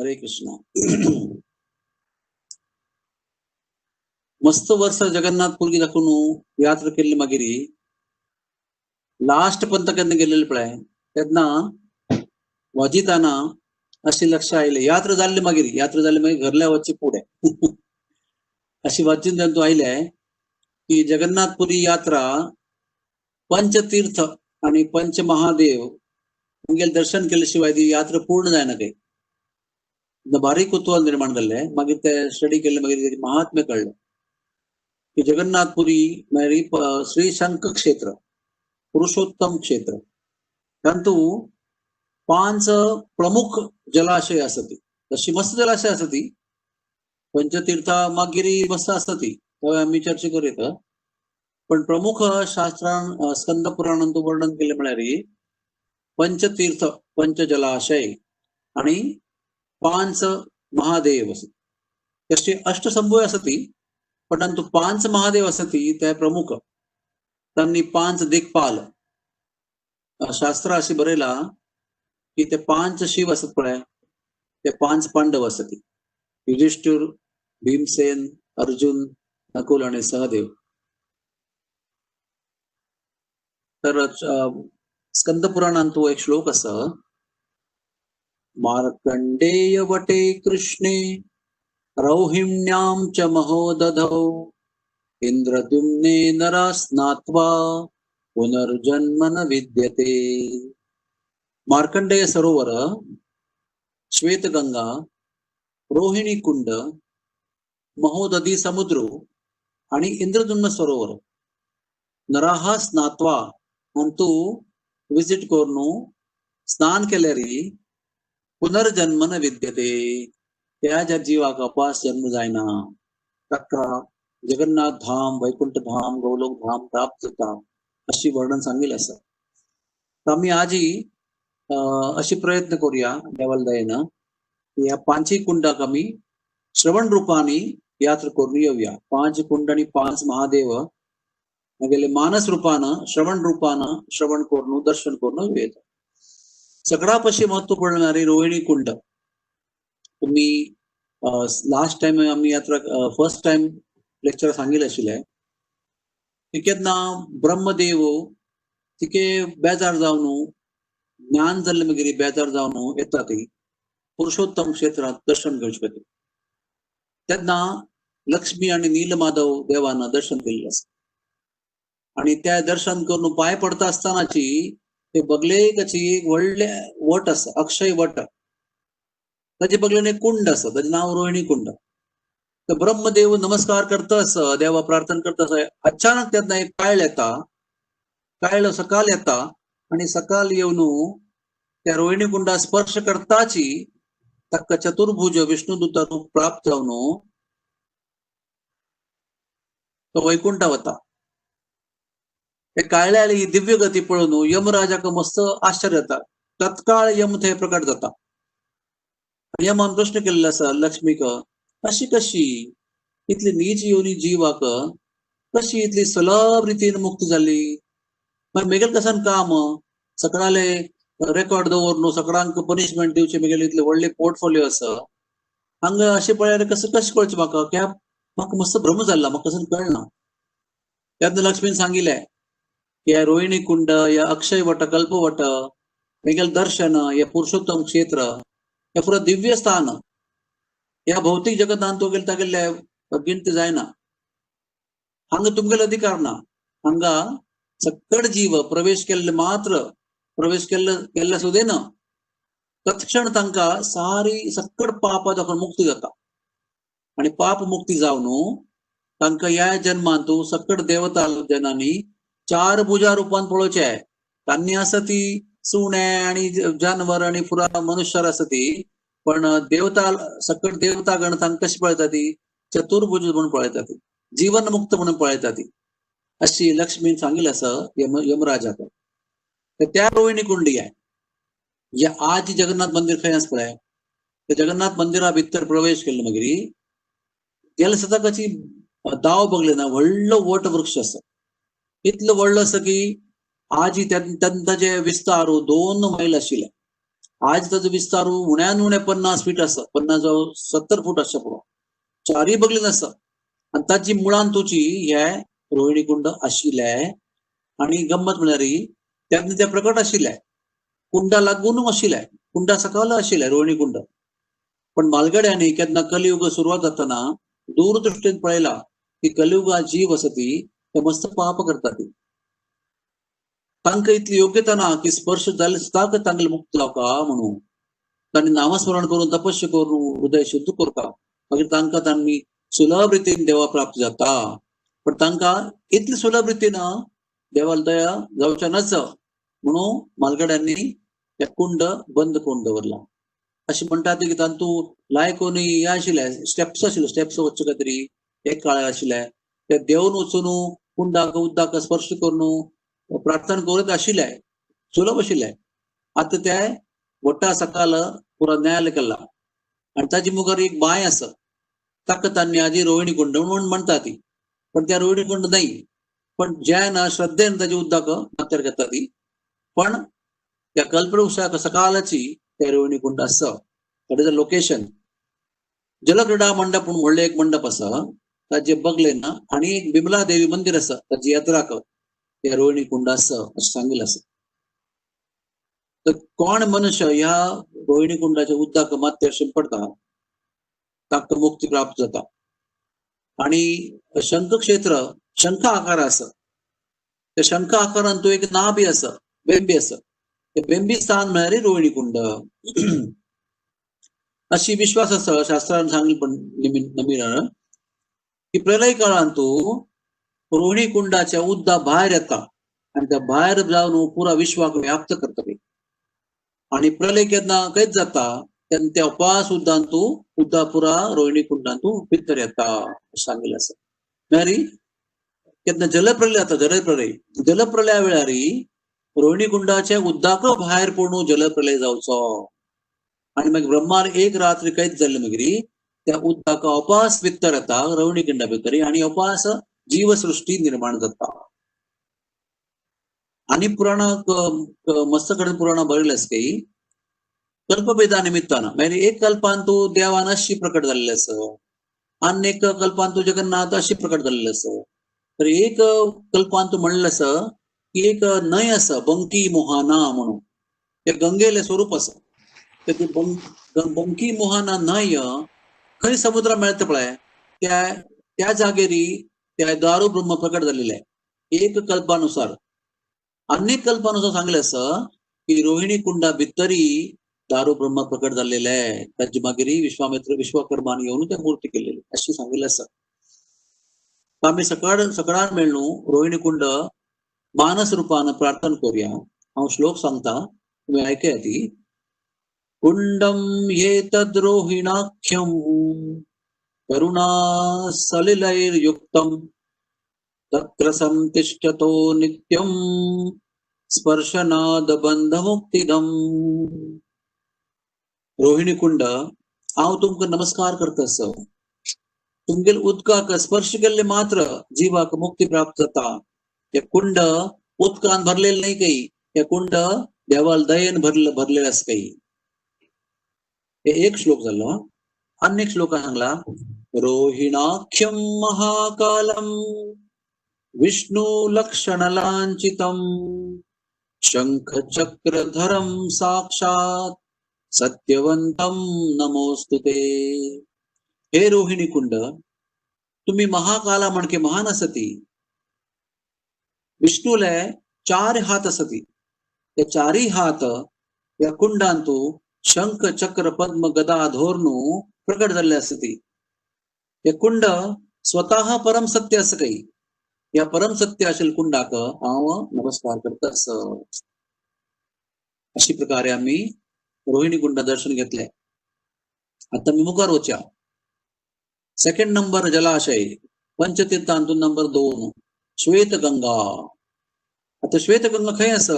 हरे कृष्णा. मस्त वर्ष जगन्नाथपुरी दाखवून यात्रा केल्ली मागीर लास्ट पंत केन्ना गेल्ले पळय तेन्ना वाजिताना अशी लक्ष आयले. यात्रा जाल्ली मागीर, यात्रा जाल्ली मागीर घरल्या वचचे फुडें अशी वाचून तांतूं आयले की जगन्नाथपुरी यात्रा पंचतीर्थ आणि पंचमहादेव हांगेले दर्शन केले शिवाय ती यात्रा पूर्ण जायना काही. बारीक कुतूहल निर्माण जाल्लें. मागीर ते स्टडी केले, मागीर महात्म्य कळ्ळें की जगन्नाथपुरी म्हळ्यार श्री शंख क्षेत्र, पुरुषोत्तम क्षेत्र. तांतू 5 प्रमुख जलाशय आसती. तशी मस्त जलाशय आसती, पंचतीर्था मागीर मस्त आसता ती, थंय आमी चर्चा करूं. पण प्रमुख शास्त्रान स्कंद पुराणांत वर्णन केलें म्हळ्यार पंचतीर्थ, पंचजलाशय आणि 5 महादेव आसत. तशी अष्टशंभू आसती, पण तांतू 5 महादेव आसती ते प्रमुख. तांणी 5 दिक्पाल. शास्त्र अशी बरयला की ते 5 शिव आसत पळय, ते 5 पांडव आसती, युधिष्ठिर, भीमसेन, अर्जुन, नकुल आणि सहदेव. तर स्कंद पुराणांत एक श्लोक आसा, मार्कंडेय वटे कृष्णे रौहिण्यां च महोदधौ इंद्रद्युम्ने नरा स्नात्वा पुनर्जन्म न विद्यते. मार्कंडेय सरोवर, श्वेतगंगा, रोहिणी कुंड, महोदधी समुद्र आणि इंद्रद्युम्न सरोवर नराहा स्नात्वा अंतू विजिट करून स्नान केल्यार पुनर्जन्म न विद्यते. त्या ज्या जीवाक अपास जन्म जायना ताका जगन्नाथ धाम, वैकुंठ धाम, गोलोक धाम प्राप्त जाता अशी वर्णन सांगिल्लें आसा. आमी आजी अशी प्रयत्न करूया देवाल दयेन ह्या 5 कुंडाक आमी श्रवण रुपांनी यात्रा करून येवया. 5 कुंड आनी 5 महादेव मागेले मानस रुपान, श्रवण रुपान श्रवण करून दर्शन करून येता. सगळ्या पशी महत्वपूर्ण म्हळ्यार रोहिणी कुंड. तुम्ही लास्ट टायम आमी यात्रा फर्स्ट टायम लेक्चर सांगिल्लें आशिल्लें की केन्ना ब्रह्मदेव तिके बेजार जावन ज्ञान जाल्लें मागीर बेजार जावन येता ती पुरुषोत्तम क्षेत्रांत दर्शन घेवचे खातीर. तेन्ना लक्ष्मी आनी नीलमाधव देवान दर्शन केल्लें आसा आनी त्या दर्शन करून पांय पडता आसतनाची ते बगलेकाची एक व्हडलें वट आसा, अक्षय वट. ताजे बगलेन एक कुंड आसा, ताजें नांव रोहिणी कुंड. तर ब्रह्मदेव नमस्कार करता आसा, देवा प्रार्थना करता आसा, अचानक तेन्ना एक कायल येता, कायल सकाळ येता आनी सकाळ येवन त्या रोहिणी कुंडा स्पर्श करताची ताका चतुर्भुज विष्णुदूता रूप प्राप्त जावन तो वैकुंठा वता. ते कायल्याली ही दिव्य गती पळोवन यमराजाक मस्त आश्चर्य जाता. तत्काळ यम थंय प्रकट जाता. यमान प्रश्न केल्लो आसा लक्ष्मीक, अशी कशी इतली नीच योनी जीवाक कशी इतली सुलभ रितीन मुक्त जाली? मागीर मेगेल कसान काम सगळ्याले रेकॉर्ड दवर न्हू, सगळ्यांक पनिशमेंट दिवचे, मेगेले इतले व्हडले पोर्टफोलिओ आसा हांगा अशें पळयल्यार कसं कशें कळचें म्हाका? की म्हाका मस्त भ्रम जाल्ला, म्हाका कसं कळना. तेन्ना लक्ष्मीन सांगिल्लें की ह्या रोहिणी कुंड, ह्या अक्षय वट, कल्पवट, मेगेल दर्शन, हे पुरुषोत्तम क्षेत्र, हे पुरो दिव्य स्थान, ह्या भौतीक जगतान तुगेले तागेले गिनती जायना. हांगा तुमगेलो अधिकार ना. हांगा सकट जीव प्रवेश केल्ले मात्र, प्रवेश केल्ले केल्ले सुद्दां ना, तत्क्षण तांकां सारी सकट पापां दाखोवन मुक्ती जाता. आनी पाप मुक्ती जावन तांकां ह्या जन्मांत सकट देवता जनांनी 4 भुजा रुपान पळोवचें. तांणी आसा ती सुणे आनी जानवर आनी पुरा मनुष्य आसा ती, पण देवता सकट देवता गण तांकां कशी पळयता ती चतुर्भुज म्हणून पळयता ती, जीवन मुक्त म्हणून पळयता ती, अशी लक्ष्मीन सांगिल्लें आसा यमराजाक. तर त्या रोहिणी कुंडी आहे. या आज जगन्नाथ मंदिर खंय आसा पळय, त्या जगन्नाथ मंदिरा भितर प्रवेश केलो मागीर गेले सदांची दाव बगले ना व्हडलो वट वृक्ष आसा. इतलो व्हडलो आसा की आजी ताजे विस्तार 2 मैल आशिल्ले. आज ताजो विस्तार उण्यान उणे 50 फीट आसा, 50 जावं 70 फूट आसचे पुरो, चारय बगलेन आसा. आनी ताजी मुळान तुजी हे रोहिणी कुंड आशिल्ले. आनी गम्मत म्हळ्यार तेन्ना ते प्रकट आशिल्ले, कुंडा लागून आशिल्ले, कुंडा सकयल आशिल्ले रोहिणी कुंड. पण मालगड्यांनी केन्ना कलियुग सुरवात जातना दूरदृष्टीन पळयला की कलियुगा जीव आसा ती ते मस्त पाप करता, ती तांकां इतली योग्यता ना की स्पर्श जाले सुद्दां तांगेले मुक्त जावका म्हणून तांणी नामस्मरण करून तपस्या करून हृदय शुद्ध करता, मागीर तांकां तांणी सुलभ रितीन देवा प्राप्त जाता. पण तांकां इतली सुलभ रितीन देवाला दया जावच्या नाच म्हणून मालगड्यांनी त्या कुंड बंद करून दवरला. अशें म्हणटा की तातूंत लायक हे आशिल्ले स्टेप्स आशिल्ले, स्टेप्स वचचे काय तरी एक काळ आशिल्ले, ते देवन वचून कुंडाक उदकाक स्पर्श करून प्रार्थना करत आशिल्ले, सुलभ आशिल्ले. आतां ते वट्टा सकाळ पुरा न्यायालय केला आनी ताजे मुखार एक बांय आसा, ताका तांणी आजी रोहिणी कुंड म्हणून म्हणटा ती, पण त्या रोहिणी कुंड न्हय, पण ज्यान श्रद्धेन ताजे उदक माथ्यार घेता ती, पण त्या कल्पवृक्षाक सकाळची त्या रोहिणी कुंड आसा. That is a location. जलक्रीडा मंडप म्हणून व्हडलें एक मंडप आसा ताजे बगलेन आनी एक बिमला देवी मंदिर आसा ताजी यात्राक त्या रोहिणी कुंड आसा अशें सांगिल्लें आसा. तर कोण मनुष्य ह्या रोहिणी कुंडाच्या उदक माथ्यार शिंपडटा ताका मुक्ती प्राप्त जाता. आनी शंखक्षेत्र शंख आकार आसा, त्या शंख आकारान तो एक नाबी आसा, बेंबी आसा, ते बेंबी स्थान म्हळ्यार रोहिणी कुंड अशी विश्वास आसा. शास्त्रान सांगली पण नमीन की प्रलय काळांत रोहिणी कुंडाच्या उद्दा भायर येता आनी त्या भायर जावन पुरा विश्वाक व्याप्त करता. आनी प्रलय केन्ना खंयच जाता तेन्ना त्या उपास उद्दांतू उद्दा पुरा रोहिणी कुंडांतू भितर येता सांगिल्लें आसा. म्हळ्यार केन्ना जलप्रलय जाता, जलप्रलय जलप्रलया वेळार रोहिणी कुंडाच्या उद्दाक भायर पडून जलप्रलय जावचो आनी मागीर ब्रह्मान एक रात्री कैद जाल्ले मागीर त्या उदकाक अपास भितर येता रोहिणी कुंडा भितर आनी अपास जीवसृष्टी निर्माण जाता. आनी पुराणाक मस्त कडेन पुराणां बरयलें आसा की कल्पभेदा निमित्तान मागीर एक कल्पान तूं देवान अशी प्रकट जाल्लें आसा, आनी एक कल्पान तूं जगन्नाथ अशी प्रकट जाल्लें आसा. तर एक कल्पान तूं म्हणलें आसा की एक न्हंय आसा बंकी मोहाना म्हणून, ते गंगेलें स्वरूप आसा. ते बंकी मोहाना न्हंय खंय समुद्र मेळटा पळय त्या त्या जागेरी त्या दारू ब्रह्म प्रकट जाल्लें एक कल्पानुसार. अनेक कल्पानुसार सांगलें आसा की रोहिणी कुंडा भितरी दारू ब्रह्म प्रकट जाल्लें, ताजे मागीर विश्वामित्र विश्वकर्मान येवन ते मूर्ती केलेली अशें सांगिल्लें आसा. आमी सकाळ सकाळान मेळ्ळू रोहिणी कुंड मानस रूपान प्रार्थना करूया. हांव श्लोक सांगता, तुमी आयकया ती. कुंडम एतद्रोहिणाख्यं करुणा सलिलैर्युक्तं तत्र संतिष्ठतो नित्यं स्पर्शनाद बंधमुक्तिदं. रोहिणी कुंड हांव तुमकां नमस्कार करता आसा. तुमगेले उदकाक स्पर्श केल्ले मात्र जीवाक मुक्ती प्राप्त जाता. ते कुंड उदकान भरलेले न्हय काही, ते कुंड देवाल दयेन भरलेले आसा काही. हे एक श्लोक जालो. आनी एक श्लोक सांगला रोहिणाख्यं महाकालं विष्णु लक्षणलांछितं शंखचक्रधरं साक्षात सत्यवंतं नमोस्तुते. हे रोहिणी कुंड, तुम्ही महाकाला म्हणके महान असती. विष्णूले चार हात असती, ते चारही हात या कुंडांतू शंख चक्र पद्म गदा धोरणू प्रकट झाले असती. हे कुंड स्वतः परम सत्य असं काही, या परम सत्य असेल कुंडाक हांव नमस्कार करता अस. अशी प्रकारे आम्ही रोहिणी कुंडा दर्शन घेतले. आता मी मुखार वचया. सेकंड नंबर जलाशय पंचतीर्थांतून नंबर 2 श्वेतगंगा. आता श्वेतगंगा खंय आसा?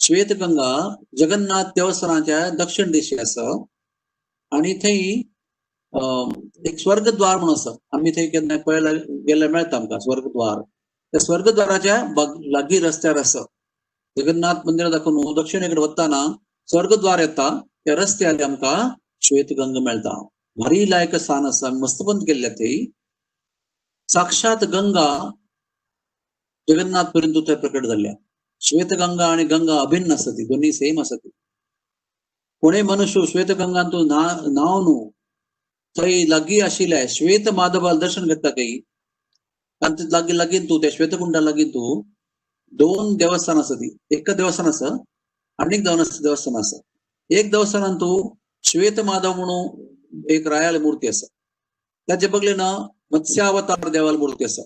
श्वेतगंगा जगन्नाथ देवस्थानाच्या दक्षिण दिशे आसा आनी थंय एक स्वर्गद्वार म्हणून आसा. आमी थंय केन्ना पळयला गेल्यार मेळटा आमकां स्वर्गद्वार. त्या स्वर्गद्वाराच्या लागीं रस्त्यार आसा. जगन्नाथ मंदिरा दाखोवन दक्षिणेकडे वतना स्वर्गद्वार येता त्या रस्त्यार आमकां श्वेतगंगा मेळटा. भारी लायक स्थान आसा, मस्तपंत केल्ले ते. साक्षात गंगा जगन्नाथ पर्यंत थंय प्रकट जाल्ल्या. श्वेतगंगा आणि गंगा अभिन्न आसा, ती दोन्ही सेम आसा. ती कोणे मनुष्य श्वेतगंगांतू न्हावन थंय लागीं आशिल्ले श्वेत माधवाल दर्शन घेता काही. आनी लागीं लागीं तूं त्या श्वेतकुंडा लागीं तूं दोन देवस्थान आसा. ती एक देवस्थान आसा आनी एक देवस्थान आसा. एक देवस्थानान तूं श्वेत माधव म्हणून एक रायाल मूर्ती आसा, ताचे बगलेन मत्स्यावतार देवाल मूर्ती आसा.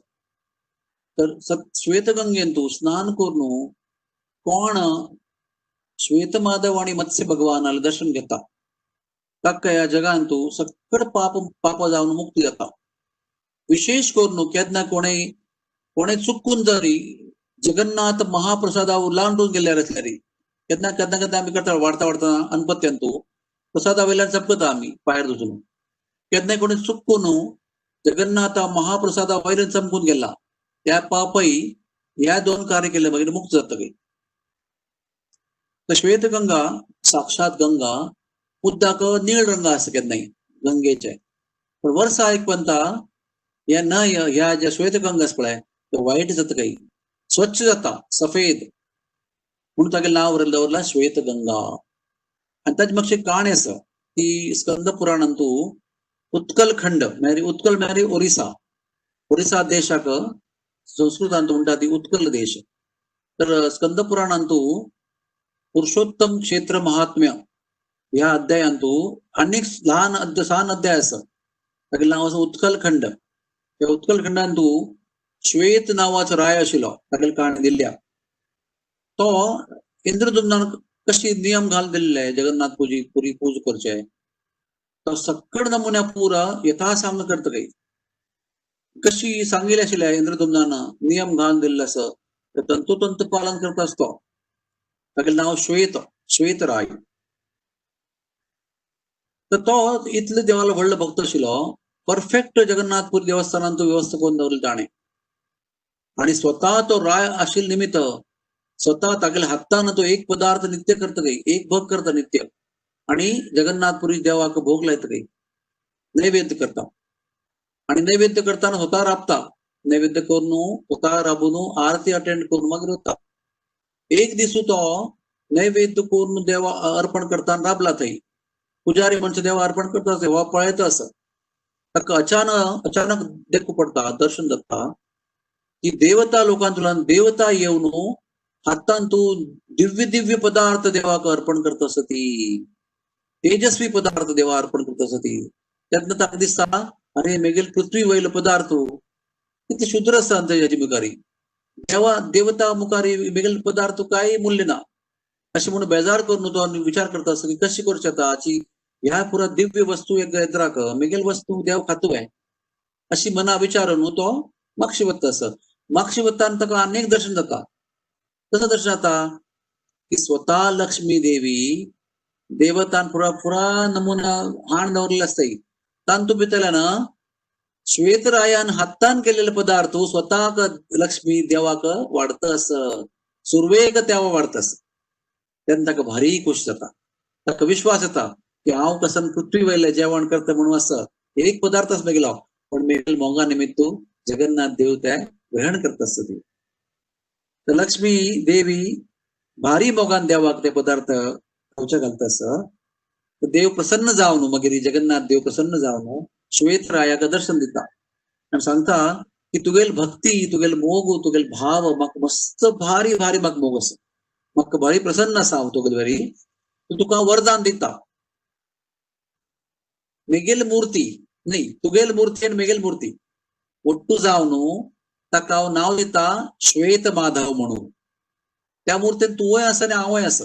तर श्वेतगंगेन तूं स्नान करून कोण श्वेत माधव आणि मत्स्य भगवानाला दर्शन घेता ताका ह्या जगान तूं सकळ पाप पाप जावन मुक्ती जाता. विशेष करून केन्ना कोणे कोणे चुकून जरी जगन्नाथ महाप्रसादा उलांडून गेल्यार आसल्यार केन्ना केन्ना केन्ना आमी करता वाडता वाडता अनपत्यान तूं प्रसादा वयल्यान चपकता आमी पायर वचून. केन्ना कोणी चुकून जगन्नाथ महाप्रसादा वयल्यान चमकून गेला त्या पापय ह्या दोन कार्य केले मागीर मुक्त जाता. तर श्वेतगंगा साक्षात गंगा उदक नीळ रंग आसा केन्नाय गंगेचे, पण वर्सा एक पंता ह्या न्हंय ह्या ज्या श्वेतगंगा आसा पळय ते वायट जाता काही, स्वच्छ जाता सफेद, म्हणून तागेलें नांव दवरलां श्वेतगंगा. आनी ताजे मातशी काणी आसा ती स्कंद पुराणांतू उत्कल खंड म्हळ्यार उत्कल म्हळ्यार ओरिसा, ओरिसा देशाक संस्कृतांत म्हणटा ती उत्कल देश. तर स्कंद पुराणांतू पुरुषोत्तम क्षेत्र महात्म्य ह्या अध्यायांतू अनेक ल्हान सान अध्याय आसा, तागेलें नांव आसा उत्कल खंड. त्या उत्कल खंडांतू श्वेत नांवाचो राय आशिल्लो, तागेली काणी दिल्ल्या. तो इंद्रदुम्नान कशी नियम घालून दिल्ले जगन्नाथ पुजी पुरी पूज करचे, तो सकळ नमुन्या पुरा यथासांग करता. काही कशी सांगिल्लें आशिल्लें इंद्रदुम्नान नियम घालून दिल्ले आसा तंतोतंत पालन करता आसतो. तागेलें नांव श्वेत, श्वेत राय. तर तो इतले देवालो व्हडलो भक्त आशिल्लो, परफेक्ट जगन्नाथपुरी देवस्थानान तो व्यवस्था करून दवरली ताणें. आनी स्वता तो राय आशिल्ले निमित्त स्वता तागेल्या हातान तो एक पदार्थ नित्य करता काही, एक भोग करता नित्य, आनी जगन्नाथपुरी देवाक भोग लायता काही, नैवेद्य करता. आनी नैवेद्य करतना स्वता राबता, नैवेद्य करून स्वता राबून आरती अटेंड करून मागीर वता. एक दीस तो नैवेद्य करून देवा अर्पण करतना राबला थंय, पुजारी म्हणजे देवा अर्पण करता वा पळयता आसा, ताका अचानक अचानक देखू पडटा, दर्शन जाता की देवता लोकांतल्यान देवता येवन हातान तूं दिव्य दिव्य पदार्थ देवाक अर्पण करता आसा, ती तेजस्वी पदार्थ देवा अर्पण करता आसा ती. तेन्ना ताका दिसता अरे मेगेल पृथ्वी वयलो पदार्थ कितले शुद्र आसा हेजे मुखारी, देवा देवता मुखारी मेगेल पदार्थ कांय मूल्य ना अशें म्हणून बेजार करून तो विचार करता आसा की कशी करचें आतां हाची ह्या पुरा दिव्य वस्तू एक येत्राक मेगेल वस्तू देव खातो अशी मना विचारून तो मागशी वता आसा. मागशी वता आनी ताका आनीक दर्शन जाता. कसं दर्शन जाता की स्वता लक्ष्मी देवी देवतान पुरा पुरा नमुना हाण दवरलेलो आसता, तांतू भितरल्यान श्वेतरायान हातान केलेले पदार्थ स्वताक लक्ष्मी देवाक वाडता आसा, सुरवेक देवा वाडता आसा. तेन्ना ताका भारी खोश जाता, ताका विश्वास येता की हांव कसन पृथ्वी वयलें जेवण करता म्हणून आसा, एक पदार्थ आसा मेगेलो, पण मेगेल मोगा निमित्त जगन्नाथ देव ते ग्रहण करता आसता ती. तर लक्ष्मी देवी भारी मोगान देवाक ते पदार्थ खावचे घालता आसा. देव प्रसन्न जावन मागीर जगन्नाथ देव प्रसन्न जावन श्वेतरायाक दर्शन दिता आनी सांगता की तुगेल भक्ती, तुगेल मोग, तुगेल भाव म्हाका मस्त भारी भारी म्हाका मोग आसा, म्हाका भारी प्रसन्न आसा हांव तुगेल बरी, तुका वरदान दिता. मेगेल मूर्ती न्ही, तुगेल मूर्ती आनी मेगेल मूर्ती ಒಟ್ಟು जावन ताका हांव नांव दिता श्वेत माधव म्हणून. त्या मूर्तीन तूंय आसा आनी हांवूय आसा.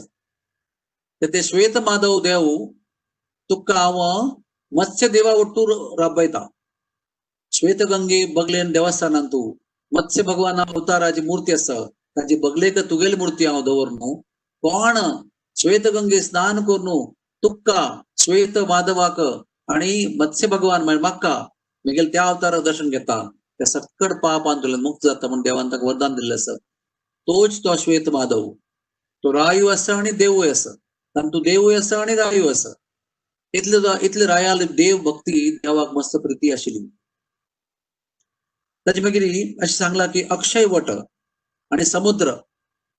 ते श्वेत माधव देव तुका हांव मत्स्य देवा ಒಟ್ಟು राबयता. श्वेतगंगे बगलेन देवस्थानान तूं मत्स्य भगवान अवताराची मूर्ती आसा, ताची बगलेक तुगेली मूर्ती हांव दवर न्हू. कोण श्वेतगंगे स्नान करून तुका श्वेत माधवाक आणि मत्स्य भगवान म्हळ्यार म्हाका मेगेल त्या अवताराक दर्शन घेता, त्या सक्कड पाप आंदोलन मुक्त जाता म्हूण देवान ताका वरदान दिल्लें आसा. तोच तो श्वेत माधव, तो रायू आसा आनी देवूय आसा. तांतू देवूय आसा आनी रायूय आसा. इतले इतले रायाल देव भक्ती देवाक मस्त प्रिती आशिल्ली. ताचे मागीर अशें सांगलां की अक्षय वट आनी समुद्र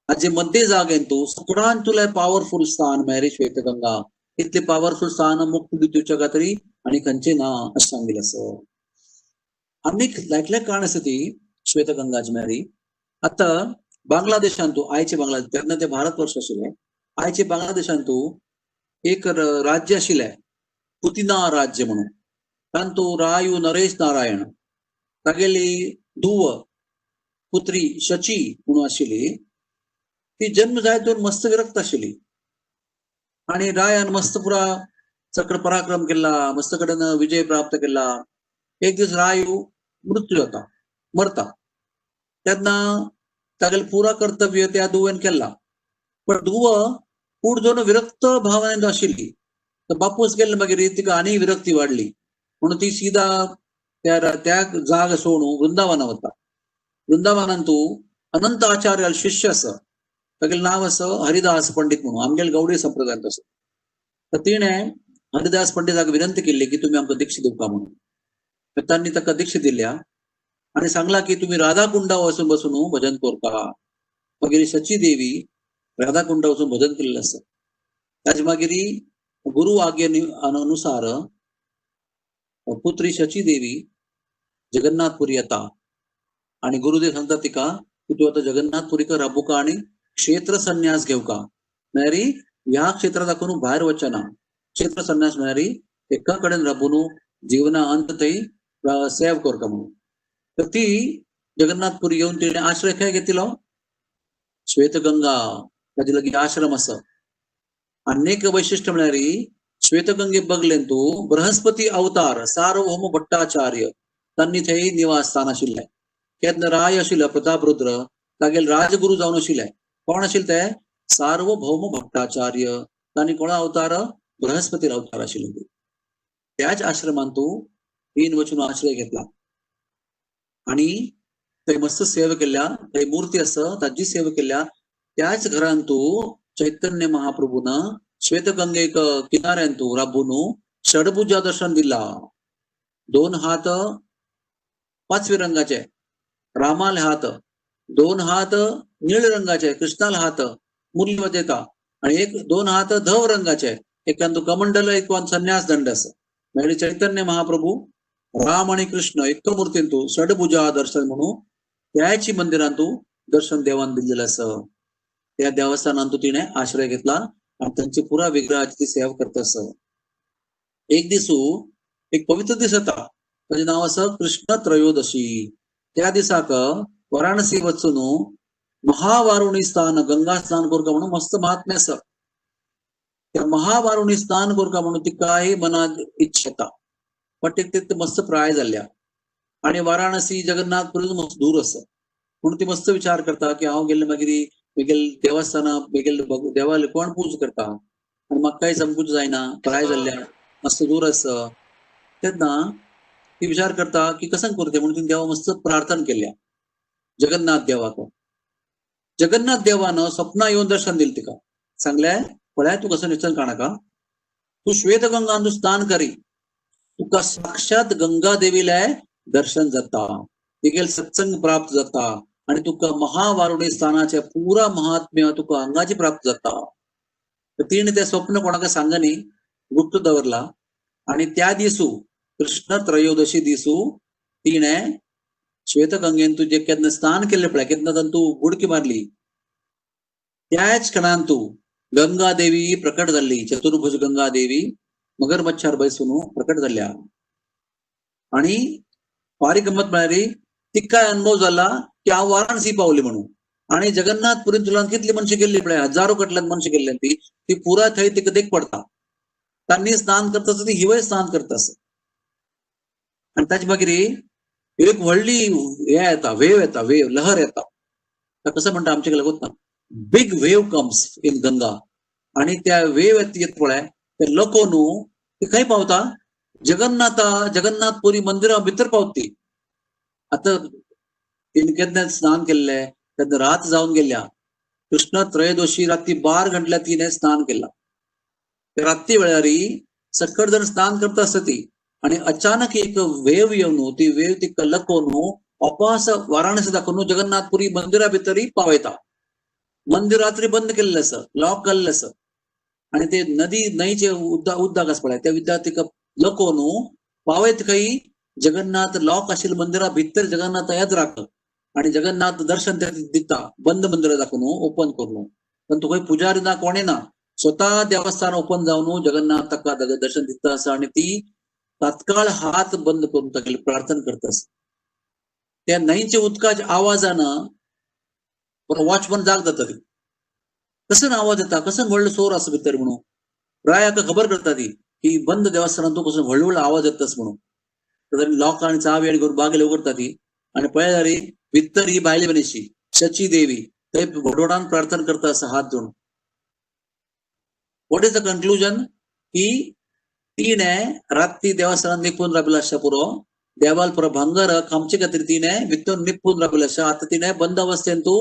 हाजे मध्य जागेंतू सगळ्यान तुला पावरफुल स्थान म्हळ्यार श्वेतगंगा. इतले पावरफुल स्थान मुक्त दिवच्या खातीर आनी खंयचें ना अशें सांगिल्लें आसा. आनीक लायकले काण आसा ती श्वेतगंगाची म्हळ्यार आतां बांगलादेशांतू आयचे बांगलादेश, तेन्ना ते भारत वर्ष आशिल्लें, आयचे बांगलादेशांतू एक राज्य आशिल्लें पुतिना राज्य म्हणून. तांतू रायू नरेश नारायण तागेली धुव पुत्री शची म्हणून आशिल्ली. ती जन्म जायत मस्त विरक्त आशिल्ली आनी रायान मस्त पुरा चक्र पराक्रम केला, मस्त कडेन विजय प्राप्त केला. एक दीस रायू मृत्यू जाता, मरता. तेन्ना तागेलें पुरा कर्तव्य त्या धुवेन केला. पण धुव कूड जावन विरक्त भावनेन आशिल्ली. तर बापूस गेले मागीर तिका आनी विरक्ती वाडली म्हणून ती सीधा त्या त्या जाग सोडून वृंदावना वता. वृंदावनांतू अनंत आचार्य शिष्य आसा, तागेलें नांव आसा हरिदास पंडित म्हणून, आमगेले गौडी संप्रदायांत आसा. तर तिणें हरिदास पंडिताक विनंती केली की तुमी आमकां दीक्षा दिवका म्हणून. तर तांणी ताका दीक्षा दिल्या आनी सांगला की तुमी राधाकुंडा वचून बसून भजन करता. मागीर शची देवी राधाकुंडा वचून भजन केल्लें आसा. ताजे मागीर गुरु आज्ञे अनुसार पुत्री शची देवी जगन्नाथपुरी येता आनी गुरुदेव सांगता तिका की तूं आतां जगन्नाथपुरीक राबुका आनी क्षेत्र संन्यास घेवका, म्हळ्यार ह्या क्षेत्रां दाखोवन भायर वचना. क्षेत्र संन्यास म्हळ्यार एका कडेन राबून जिवना अंत थंय सेव करता म्हणून. तर ती जगन्नाथपुरी येवन तिणें आश्रय खंय घेतिलो? श्वेतगंगा ताजे लागीं आश्रम आसा. आनीक वैशिश्ट म्हळ्यार श्वेतगंगे बगलेन तूं बृहस्पती अवतार सार्वभौम भट्टाचार्य तांणी थंय निवास स्थान आशिल्लें. केन्ना राय आशिल्लो प्रतापरुद्र तागेले राजगुरू जावन आशिल्ले. कोण आशिल्ले ते? सार्वभौम भट्टाचार्य. तांणी कोणा अवतार? बृहस्पती अवतार आशिल्ले. त्याच आश्रमांतू तीन वचून आश्रय घेतला आनी थंय मस्त सेवा केल्या. थंय मूर्ती आसा ताजी सेवा केल्या. त्याच घरांतू चैतन्य महाप्रभून श्वेतगंगेक किनाऱ्यांतू राबून षडभुजा दर्शन दिला. दोन हात पाचवे रंगाचे, रामाले हात, दोन हात निळे रंगाचे, कृष्णाला हात मुरली वाजयता आनी एक दोन हात धव रंगाचे, एकांतू कमंडल एक संन्यास दंड आसा. म्हळ्यार चैतन्य महाप्रभू राम आनी कृष्ण एक मूर्तींतू षडभुजा दर्शन म्हणून त्याची मंदिरांतू दर्शन देवान दिल्लें आसा. त्या देवस्थानांतू तिणें आश्रय घेतला आनी तांची पुरा विग्रहाची ती सेवा करता आसा. एक दिसू एक पवित्र दीस येता, ताजें नांव आसा कृष्ण त्रयोदशी. त्या दिसाक वाराणसी वचून महावारुणी स्थान गंगा स्नान करका म्हणून मस्त महात्म्य आसा. त्या महावारुणी स्नान करका म्हणून तिकाय मनात इच्छा येता, पण ते मस्त प्राय जाल्ल्या आनी वाराणसी जगन्नाथपुरी मस्त दूर आसा म्हणून ती मस्त विचार करता की हांव गेल्ले मागीर मेगेल देवस्थाना मेगेल देवाले कोण पूज करता आनी म्हाका सामकूच जायना, प्राय जाल्ल्या मस्त दूर आसा. तेन्ना ती विचार करता की कसं करते म्हणून तिने देवा मस्त प्रार्थना केल्या जगन्नाथ देवाक. जगन्नाथ देवानं स्वप्न येवन दर्शन दिलं तिका, सांगले पळय तूं कसं निश्चन काणाका, तूं श्वेतगंगान तूं स्नान करी, तुका साक्षात गंगा देवीले दर्शन जाता, तिगेल सत्संग प्राप्त जाता आनी तुका महावारुणी स्थानाचे पुरा महात्म्य तुका हांगाचे प्राप्त जाता. तर तिणें तें स्वप्न कोणाक सांगनी, गुप्त दवरला आनी त्या दिसू कृष्ण त्रयोदशी दिसू तिणें श्वेतगंगेन तुजे केन्ना स्नान केल्लें पळय, केन्ना तातूंत बुडकी मारली, त्याच खणान तूं गंगा देवी प्रकट जाल्ली, चतुर्भुज गंगा देवी मगरमच्छार बैसून प्रकट जाल्ल्या. आनी फारी गंमत म्हळ्यार तिकाय अनुभव जाला की हांव वाराणसी पावली म्हणून. आनी जगन्नाथपुरीन तुला कितली मनशां गेल्ली पळय, हजारो कडल्यान मनशां गेल्ली ती ती पुरा थंय तिका देख पडटा. तांणी स्नान करता आसता ती हिवय स्नान करता आसा. आनी ताचे मागीर एक व्हडली हे येता, वेव येता, वेव लहर येता. कसं म्हणटा आमचे कडेन लागूत ना, big wave comes in Ganga. आनी त्या वेव येत पळय ते लोको न्हू ती खंय पावता, जगन्नाथा जगन्नाथपुरी मंदिरा भितर पावता ती. आतां तिणें केन्ना स्नान केल्लें तेन्ना रात जावन गेल्या, कृष्ण त्रयोदशी राती 12 घंटल्या तिणें स्नान केलां. राती वेळारी सकट जण स्नान करता आसता ती आणि अचानक एक वेव येवन ती वेव तिका लकोवन अपास वाराणसी दाखोवन जगन्नाथपुरी मंदिरा भितरी पावयता. मंदिर रात्री बंद केल्लें आसा, लॉक केल्लें आसा आणि ते नदी न्हंयचे उदक आसा पळय त्या उदक तिका लकोवन पावयत खंय जगन्नाथ लॉक आशिल्ल्या मंदिरा भितर जगन्नाथ याद राख आणि जगन्नाथ दर्शन ते दिता बंद मंदिरा दाखोवन ओपन करून. पण तो खंय पुजारी ना कोणी ना, स्वतः देवस्थान ओपन जावन जगन्नाथ ताका दर्शन दिता आसा आणि ती तात्काळ हात बंद करून तागेली प्रार्थना करता आसा. त्या न्हंयच्या उदकाच्या आवाजान वॉचमन जाग जाता ती, कसं आवाज येता, कसं व्हडलो सोर आसा भितर म्हणून रायाक खबर करता ती की बंद देवस्थानात तूं कसो व्हडलो व्हडलो आवाज येतास म्हणून. लॉक आणि चावी आणि करून बागेले उगडता ती आणि पळयल्यार भितर ही बायले मनीशी शची देवी थंय व्हडवडान प्रार्थना करता आसा हात जोडून. What is the conclusion की तिणें राती देवस्थानात निपून राबिल्लें आसता पुरो देवाल पुरो भांगर खामचे खातीर तिणें भितर निपून राबिल्लें आसा. आतां तिणें बंद अवस्थेन तूं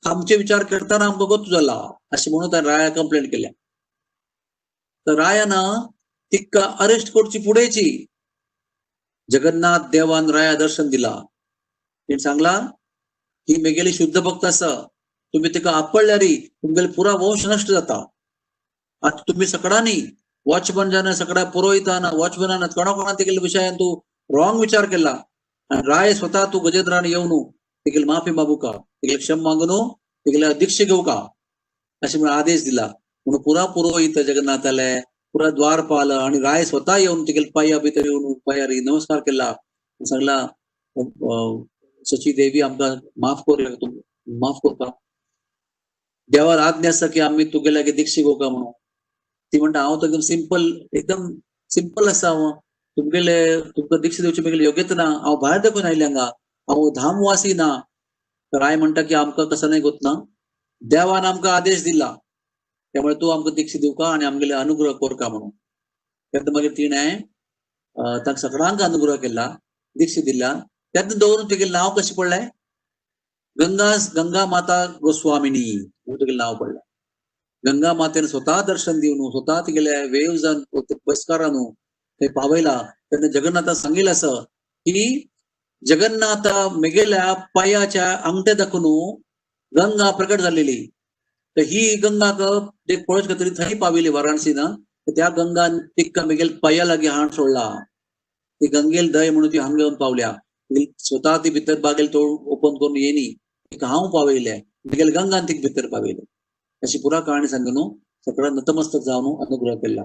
खामचे विचार करतना आमकां गोत जाला अशें म्हणून ताणें राया कंप्लेंट केल्या. तर रायान तिका अरेस्ट करची फुडेंची जगन्नाथ देवान राया दर्शन दिला. तिणें सांगला ही मेगेली शुद्ध भक्त आसा, तुमी तिका आपडल्यारी तुमगेले पुरा वंश नश्ट जाता. आतां तुमी सगळ्यांनी वॉचमन जान सगळ्या पुरोहितान वॉचमनान कोणा कोणा तेगेले विशयान तूं रॉंग विचार केला आणि राय स्वतः तूं गजेंद्रान येवन तेगेली माफी मागू का, तेगेली क्षम मागून तेगेले दीक्षा घेवू का अशें म्हणून आदेश दिला. म्हणून पुरा पुरोहित जगन्नाथाले पुरा द्वारपाल आणि राय स्वतः येवन तेगेले पाया भितर येवन पायार नमस्कार केला. सांगला शची देवी आमकां माफ कर, माफ करता, देवार आज्ञा आसा की आमी तुगे लागीं दीक्षा घेवका म्हणून. ती म्हणटा हांव तर एकदम सिंपल, एकदम सिंपल आसा हांव, तुमगेले तुमकां दीक्षा दिवची म्हगेली योग्यता ना, हांव भायर दाखोवन आयलें हांगा, हांव धामवासी ना. तर राय म्हणटा की आमकां कसो नाही गोत ना, देवान आमकां आदेश दिला त्यामुळे तूं आमकां दीक्षा दिवका आनी आमगेले अनुग्रह करका म्हणून. तेन्ना मागीर तिणें तांकां सगळ्यांक अनुग्रह केला, दीक्षा दिला. तेन्ना दवरून तेगेलें नांव कशें पडलें, गंगा गंगा माता गोस्वामिनी म्हणून तेगेलें नांव पडलें. गंगा मातेन स्वतः दर्शन दिवन स्वतः तेगेले वेवजान बसकारान थंय पावयला. तेन्ना जगन्नाथा सांगिल्लें आसा की जगन्नाथा मेगेल्या पायाच्या अंगठे दाखोवन गंगा प्रकट जाल्लेली, तर ही गंगा एक पळोवचे खातीर थंय पाविली वाराणसीन. त्या गंगान तिका मेगेल पाया लागीं हाण सोडला, ती गंगेल दय म्हणून ती हांगा येवन पावल्या. स्वतः ती भितर बागेल तो ओपन करून येनी तिका हांव पावयले, मेगेल गंगान तिका भितर पावयले. अशी पुरा कहाणी सांगून सगळ्या नतमस्तक जावन अनुग्रह केला.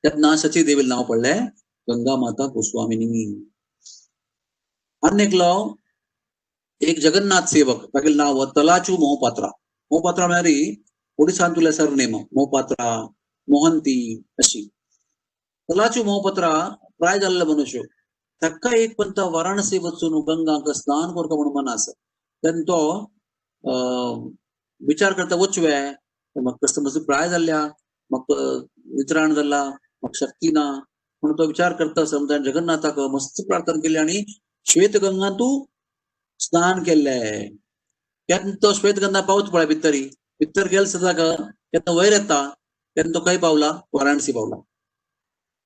तेन्ना शची देवीला नांव पडलें गंगा माता गोस्वामिनी. आनी एकलो एक जगन्नाथ सेवक तागेलें नांव तलाचू मोहपात्रा. मोहपात्रा म्हळ्यार ओडिसांतुले सरनेम मोहपात्रा मोहंती अशी. तलाचू मोहपात्रा प्राय जाल्लो मनुष्य, ताका एक पंत वाराणसी वचून गंगाक स्नान करता म्हणून मन आसा. तेन्ना तो विचार करता वचवे, म्हाका कसो म्हजो प्राय जाल्ल्या, म्हाका वितराण जाला, म्हाका शक्ती ना म्हणून तो विचार करता आसा. जगन्नाथाक मस्त प्रार्थना केली आनी श्वेत गंगा तूं स्नान केल्लें. तेन्ना तो श्वेत गंगा पावत पळय भितरी, भितर गेल सदां तेन्ना वयर येता. तेन्ना तो खंय पावला, वाराणसी पावला.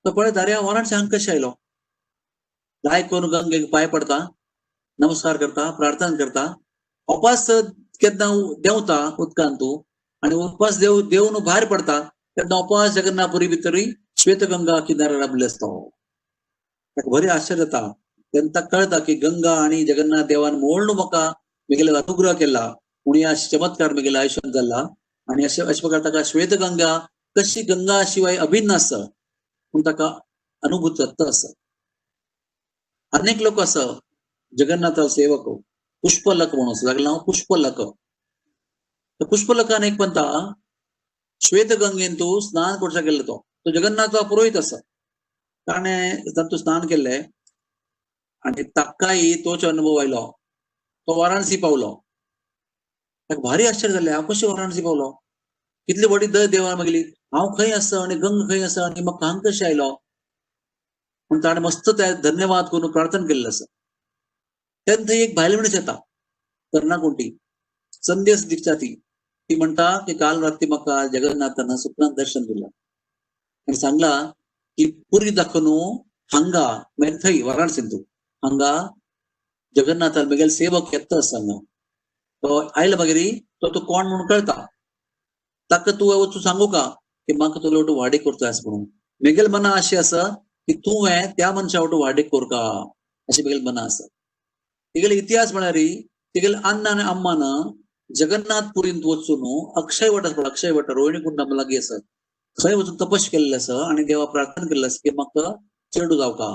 तो पळय दारे वाराणसी हांगा कशें आयलो, लायक करून गंगेक पांय पडता, नमस्कार करता, प्रार्थना करता. उपास केन्ना देंवता उदकांत तूं आनी उपास देवन भायर पडता तेन्ना उपास जगन्नाथपुरी भितरूय श्वेतगंगा किनाऱ्यार राबिल्लो आसता. ताका बरें आश्चर्य जाता. तेन्ना ताका कळटा की गंगा आनी जगन्नाथ देवान मोळ्ळो म्हाका मेगेलो अनुग्रह केला म्हणून ह्या चमत्कार मेगेल्या आयुष्यांत जाला. आनी अशे अशे प्रकार ताका श्वेतगंगा कशी गंगा शिवाय अभिन्न आसा म्हूण ताका अनुभूत जाता आसा. अनेक लोक आसा जगन्नाथा सेवक पुष्पलक म्हणून आसा, तागेलें नांव पुष्पलक. तर पुष्पलकान एक पंता श्वेतगंगेन तूं स्नान करच्याक गेल्लो, तो तो जगन्नाथाचो पुरोहीत आसा, ताणें तातूंत स्नान केल्लें आनी ताकाय तोच अनुभव आयलो. तो वाराणसी पावलो. ताका भारी आश्चर्य जालें, हांव कशें वाराणसी पावलो, कितली व्हडली दय देवा मागली, हांव खंय आसा आनी गंगा खंय आसा आनी म्हाका हांगा कशें आयलो म्हूण ताणें मस्त त्या धन्यवाद करून प्रार्थना केल्लें आसा. तेन्ना थंय एक बायल मनीस येता, कर्णाकुंटी, संदेश दिक्षा ती. ती म्हणटा की काल राती म्हाका जगन्नाथान स्वप्नांत दर्शन दिलां. आनी सांगला की पुरी दाखोवन हांगा मागीर थंय वाराणसींतू हांगा जगन्नाथान मागीर सेवक येता आसा हांगा तो आयलो मागीर तो तूं कोण म्हणून कळटा ताका तूं वचून सांगू का की म्हाका तुगे वटू वाडीक करता आसा म्हणून मेगेल मना अशी आसा की तुवें त्या मनशा वटू वाडीक करका अशी मेगेल मना आसा. तिगेले इतिहास म्हळ्यार तिगेले अण्णा आनी अम्मान जगन्नाथ पुरींत वचून अक्षयवट आसा अक्षयवट रोहिणी कुंडा लागीं आसा थंय वचून तपस केल्लें आसा आनी देवा प्रार्थना केल्लें आसा की म्हाका चेडू जावका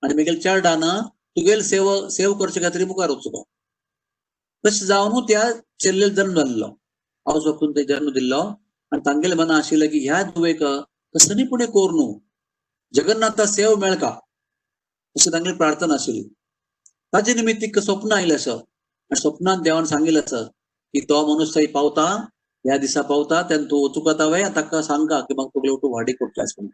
आनी मेगेल चेरडान तुगेल सेव करचे खातीर मुखार वचूका. तशें जावन त्या चेल्लेक जल्म जाल्लो आवज बापून ते जल्म दिल्लो आनी तांगेले मना आशिल्लें की ह्या धुवेक कसली पुणें कोर न्हू जगन्नाथा सेव मेळका अशें तांगेली प्रार्थना आशिल्ली. ताजे निमित्त तिका स्वप्न आयलें आसा आनी स्वप्नांत देवान सांगिल्लें आसा की तो मनुष्य थंय पावता ह्या दिसा पावता तेन्ना तूं वचूंक वता ताका सांगका की म्हाका तुगेले वटू वाडी करता अशें म्हणून.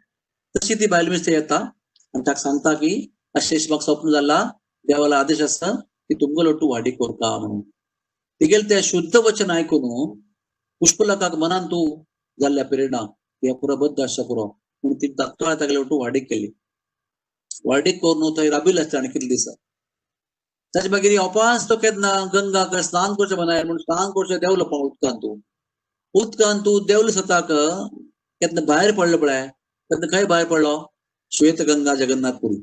तशी ती बायल मनीस थंय येता आनी ताका सांगता की अशें अशें म्हाका स्वप्न जाला देवालो आदेश आसा की तुमगेलो वटू वाडी करता म्हणून. तिगेले तें शुद्ध वचन आयकून पुष्पलकाक मनान तूं जाल्ल्या प्रेरणा ह्या पुरो बद्द आसा पुरो म्हणून ती तात्काळ तागेले वटू वाडीक केली. वाडीक करून थंय राबिल्लो आसता आनी कितले दिसा ताचे मागीर अपास तो केन्ना गंगा स्नान करचें मनाय म्हणून स्नान करचें देंवलो पाव उदकांत तूं उदकांत तूं देंवलो सताक केन्ना भायर पडलो पळय तेन्ना खंय भायर पडलो श्वेतगंगा जगन्नाथपुरी.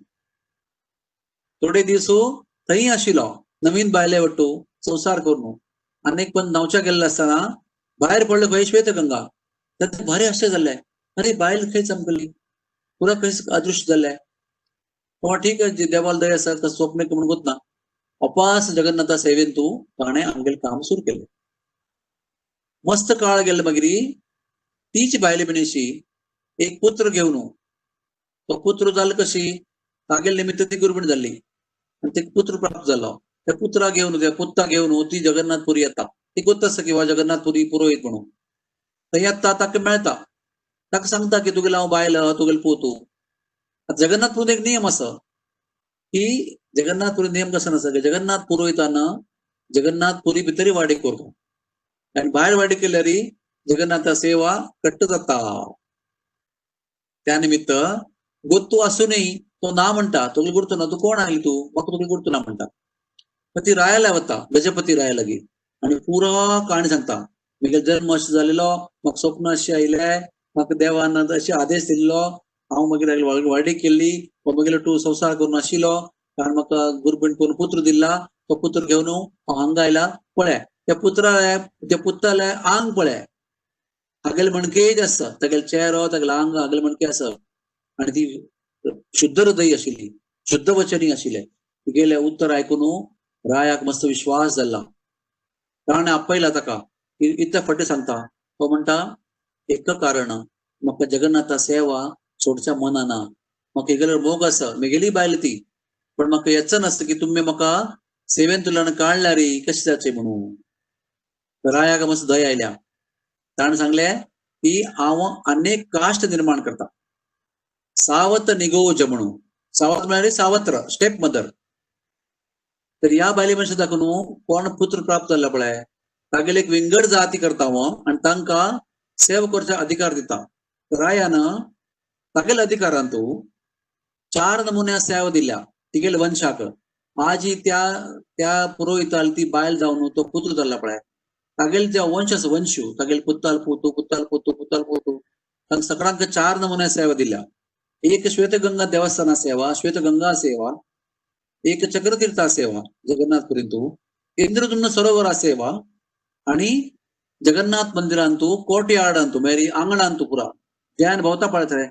थोडे दीस थंय आशिल्लो नवीन बायले वट्टू संवसार करून आनी पण न्हांवच्या गेल्लो आसतना भायर पडलो खंय श्वेतगंगा. तेन्ना भारी आश्चर्य जालें अरे बायल खंय चमकली पुरा खंय अदृश्य जालें. ठीक आहे देवाला दया आसा स्वप्न म्हणून गोत ना. अपास जगन्नाथा सेवेन तूं ताणें आमगेलें काम सुरू केलें. मस्त काळ गेले मागीर तीच बायले मनीशी एक पुत्र घेवन तो पुत्र जालो कशी तागेले निमित्त ती गुरबीण जाल्ली आनी ते पुत्र प्राप्त जालो. त्या पुत्रा घेवन त्या पुत्ता घेवन ती जगन्नाथपुरी येता. ती गोत आसा की जगन्नाथपुरी पुरोहीत म्हणून थंय येता ताका मेळटा ताका सांगता की तुगेलो हांव बायल तुगेलो पूत. जगन्नाथपुरींत एक नियम आसा की जगन्नाथपुरी नियम कसो आसा की जगन्नाथ पुरोहितान जगन्नाथपुरी भितरी वाडी करता आनी भायर वाडी केल्यार जगन्नाथा सेवा कट्ट जाता. त्या निमित्त गोत्तू आसूनय तो ना म्हणटा तुगेलो गुर्तू ना तूं कोण आयली तूं म्हाका तुगेलो गुर्तू ना म्हणटा. ती रायाला वता गजपती राया लागीं आनी पुरा काणी सांगता म्हगेलो जल्म अशें जालेलो म्हाका स्वप्न अशें आयलें म्हाका देवान अशें आदेश दिल्लो हांव मागीर वाडी केल्ली म्हगेलो तूं संवसार करून आशिल्लो कारण म्हाका गुरबीण करून पुत्र दिल्ला तो पुत्र घेवन हांव हांगा आयला पळय त्या पुत्राले त्या पुताले आंग पळय हागेले मणकेच आसा तागेलो चेहरो तागेलो आंग हागेले मणके आसा. आनी ती शुद्ध हृदय आशिल्ली शुद्ध वचनी आशिल्ले. तिगेलें उत्तर आयकून रायाक मस्त विश्वास जाला. ताणें आपयला ताका इतले फटे सांगता तो म्हणटा एक कारण म्हाका जगन्नाथा सेवा सोडच्या मना ना म्हाका हेगेलो मोग आसा म्हगेली बायल ती पण म्हाका येच नासता की तुमी म्हाका सेवेन तुल्यान काडल्यार कशें जाचें म्हणून. रायाक मस्त दया आयल्या. ताणें सांगलें की हांव अनेक काश्ट निर्माण करता सावत निगोज म्हणून. सावत म्हळ्यार सावत्र स्टेप मदर. तर ह्या बायले मनशा दाखोवन कोण पुत्र प्राप्त जाल्लो पळय तागेले एक विंगड जाती करता हांव आनी तांकां सेवा करचो अधिकार दिता. रायान तागेल्या अधिकारान तूं 4 नमुन्या सेवा दिल्या तिगेले वंशाक. आजी त्या त्या पुरोहिताल ती बायल जावन तो पुत्र जाल्ला पळय तागेले जे वंश आसा वंशू तागेले पुत्ताल पुतू पुत्ताल पुतू पुत्ताल पुतू तांकां सगळ्यांक 4 नमुन्या सेवा दिल्या. एक श्वेतगंगा देवस्थाना सेवा श्वेतगंगा सेवा, एक चक्रतीर्था सेवा जगन्नाथपुरींतू, इंद्रदुम्न सरोवरा सेवा आणि जगन्नाथ मंदिरांतू कोर्टयार्डांतू मेरी आंगणांतू पुरा जैन भोवता पळयतले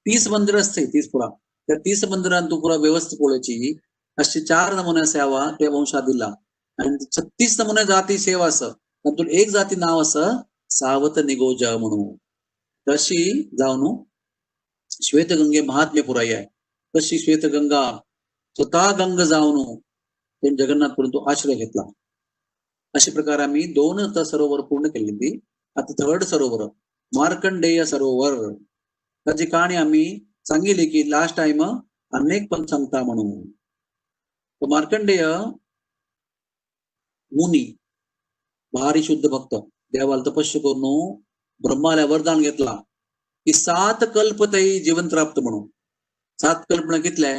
30 मंदिर असते 30 पुरा त्या 30 मंदिरांतू पुरा व्यवस्था पळोवची अशी 4 नमुन्या सेवा त्या वंशा दिला. आणि 36 नमुन्या जाती सेवा आसा तातूंत एक जाती नाव आसा सावत निगोजा म्हणून. तशी जावन श्वेतगंगे महात्म्य पुराय आहे. तशी श्वेतगंगा स्वतः गंग जावन त्यांनी जगन्नाथपुरींत आश्रय घेतला. अशा प्रकारे आम्ही 2 सरोवर पूर्ण केली. आता थर्ड सरोवर मार्कंडेय सरोवर ताची कहाणी आम्ही सांगितली की लास्ट टाइम अनेक पण सांगता म्हणून. मार्कंडेय मुनी भारी शुद्ध भक्त देवाला तपस्या करून ब्रह्माला वरदान घेतला की 7 कल्प थंय जिवंत राबता म्हणून. 7 कल्प म्हणल्यार कितले?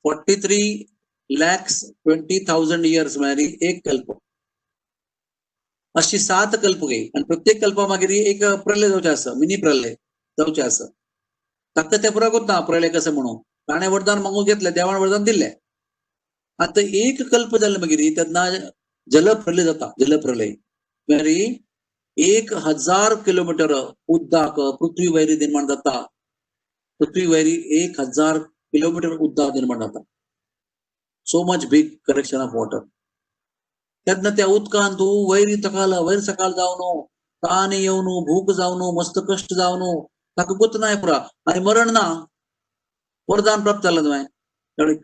43,20,000 इयर्स म्हळ्यार एक कल्प. अशी 7 कल्प गे आनी प्रत्येक कल्पा मागीर एक प्रलय जावचें आसा, मिनी प्रलय जावचें आसा. ताका तें पुराय ना प्रलय कशें म्हणून ताणें वरदान मागून घेतलें, देवान वरदान दिल्लें. आतां एक कल्प जालें मागीर तेन्ना जलप्रलय जाता. जलप्रलय म्हळ्यार 1000 किलोमिटर उदक पृथ्वी वयर निर्माण जाता. पृथ्वी वयर 1000 किलोमिटर उदक निर्माण जाता. So much big collection of water. तेन्ना त्या उदकान तूं वयर तकाल वयर सकाळ जावन तान येवन भूक जावन मस्त कश्ट जावन ताका गोत नाय पुरा आनी मरण ना, वरदान प्राप्त जालें तुवें.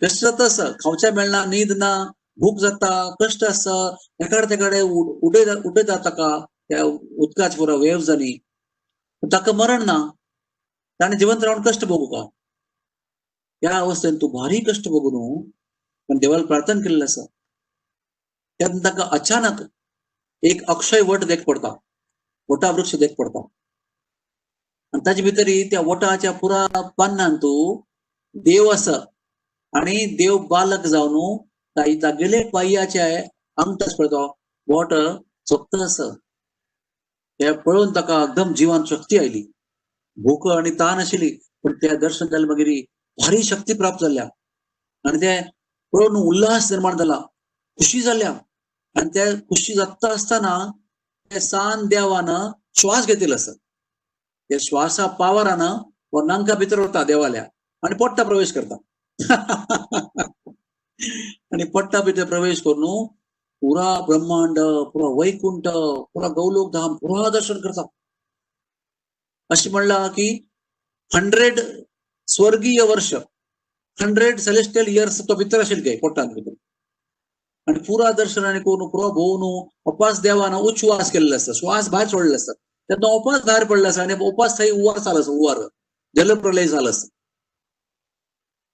कश्ट जाता आसा, खावच्या मेळना, न्हीद ना, भूक जाता, कश्ट आसा, एकाडे तेकाडे उडयता ताका त्या उदकाचे पुरा वेव्स आनी ताका मरण ना, ताणें जिवंत रावन कश्ट भोगू का? ह्या अवस्थेन तूं भारी कश्ट भोगू न्हू, पण देवाला प्रार्थना केल्लें आसा. तेन्ना ताका अचानक एक अक्षय वट देख पडता, वटा वृक्ष देख पडता आनी ताजे भितर त्या वटाच्या पुरा पान्नान तूं देव आसा आनी देव बालक जावन तागेले पांयाचे आंगठ पळय वट सोंपता आसा. हे पळोवन ताका एकदम जिवान शक्ती आयली. भूक आनी तान आशिल्ली पण त्या दर्शन जालें मागीर भारी शक्ती प्राप्त जाल्या आनी ते पळोवन उल्हास निर्माण जाला, खुशी जाल्या. आनी त्या खुशी जाता आसतना त्या सान देवान श्वास घेतिल्लो आसा. त्या श्वासा पावरान हो नांका भितर वता देवाल्या आनी पोट्टा प्रवेश करता. आनी पोट्टा भितर प्रवेश करून पुरा ब्रह्मांड, पुरा वैकुंठ, पुरा गौलोक धाम पुरा दर्शन करता. अशें म्हणलां की 100 स्वर्गीय वर्ष, 100 सेलेस्टियल इयर्स तो भितर आशिल्लो काय पोटान भितर. आनी पुरा दर्शन आनी करून पुरा भोंवन उपास देवान उच्छ्वास केल्लो आसा, श्वास भायर सोडलो आसा. तेन्ना उपास भायर पडलो आसा आनी उपास थंय उवार जालो आसा, उवार जलप्रलय जालो आसा.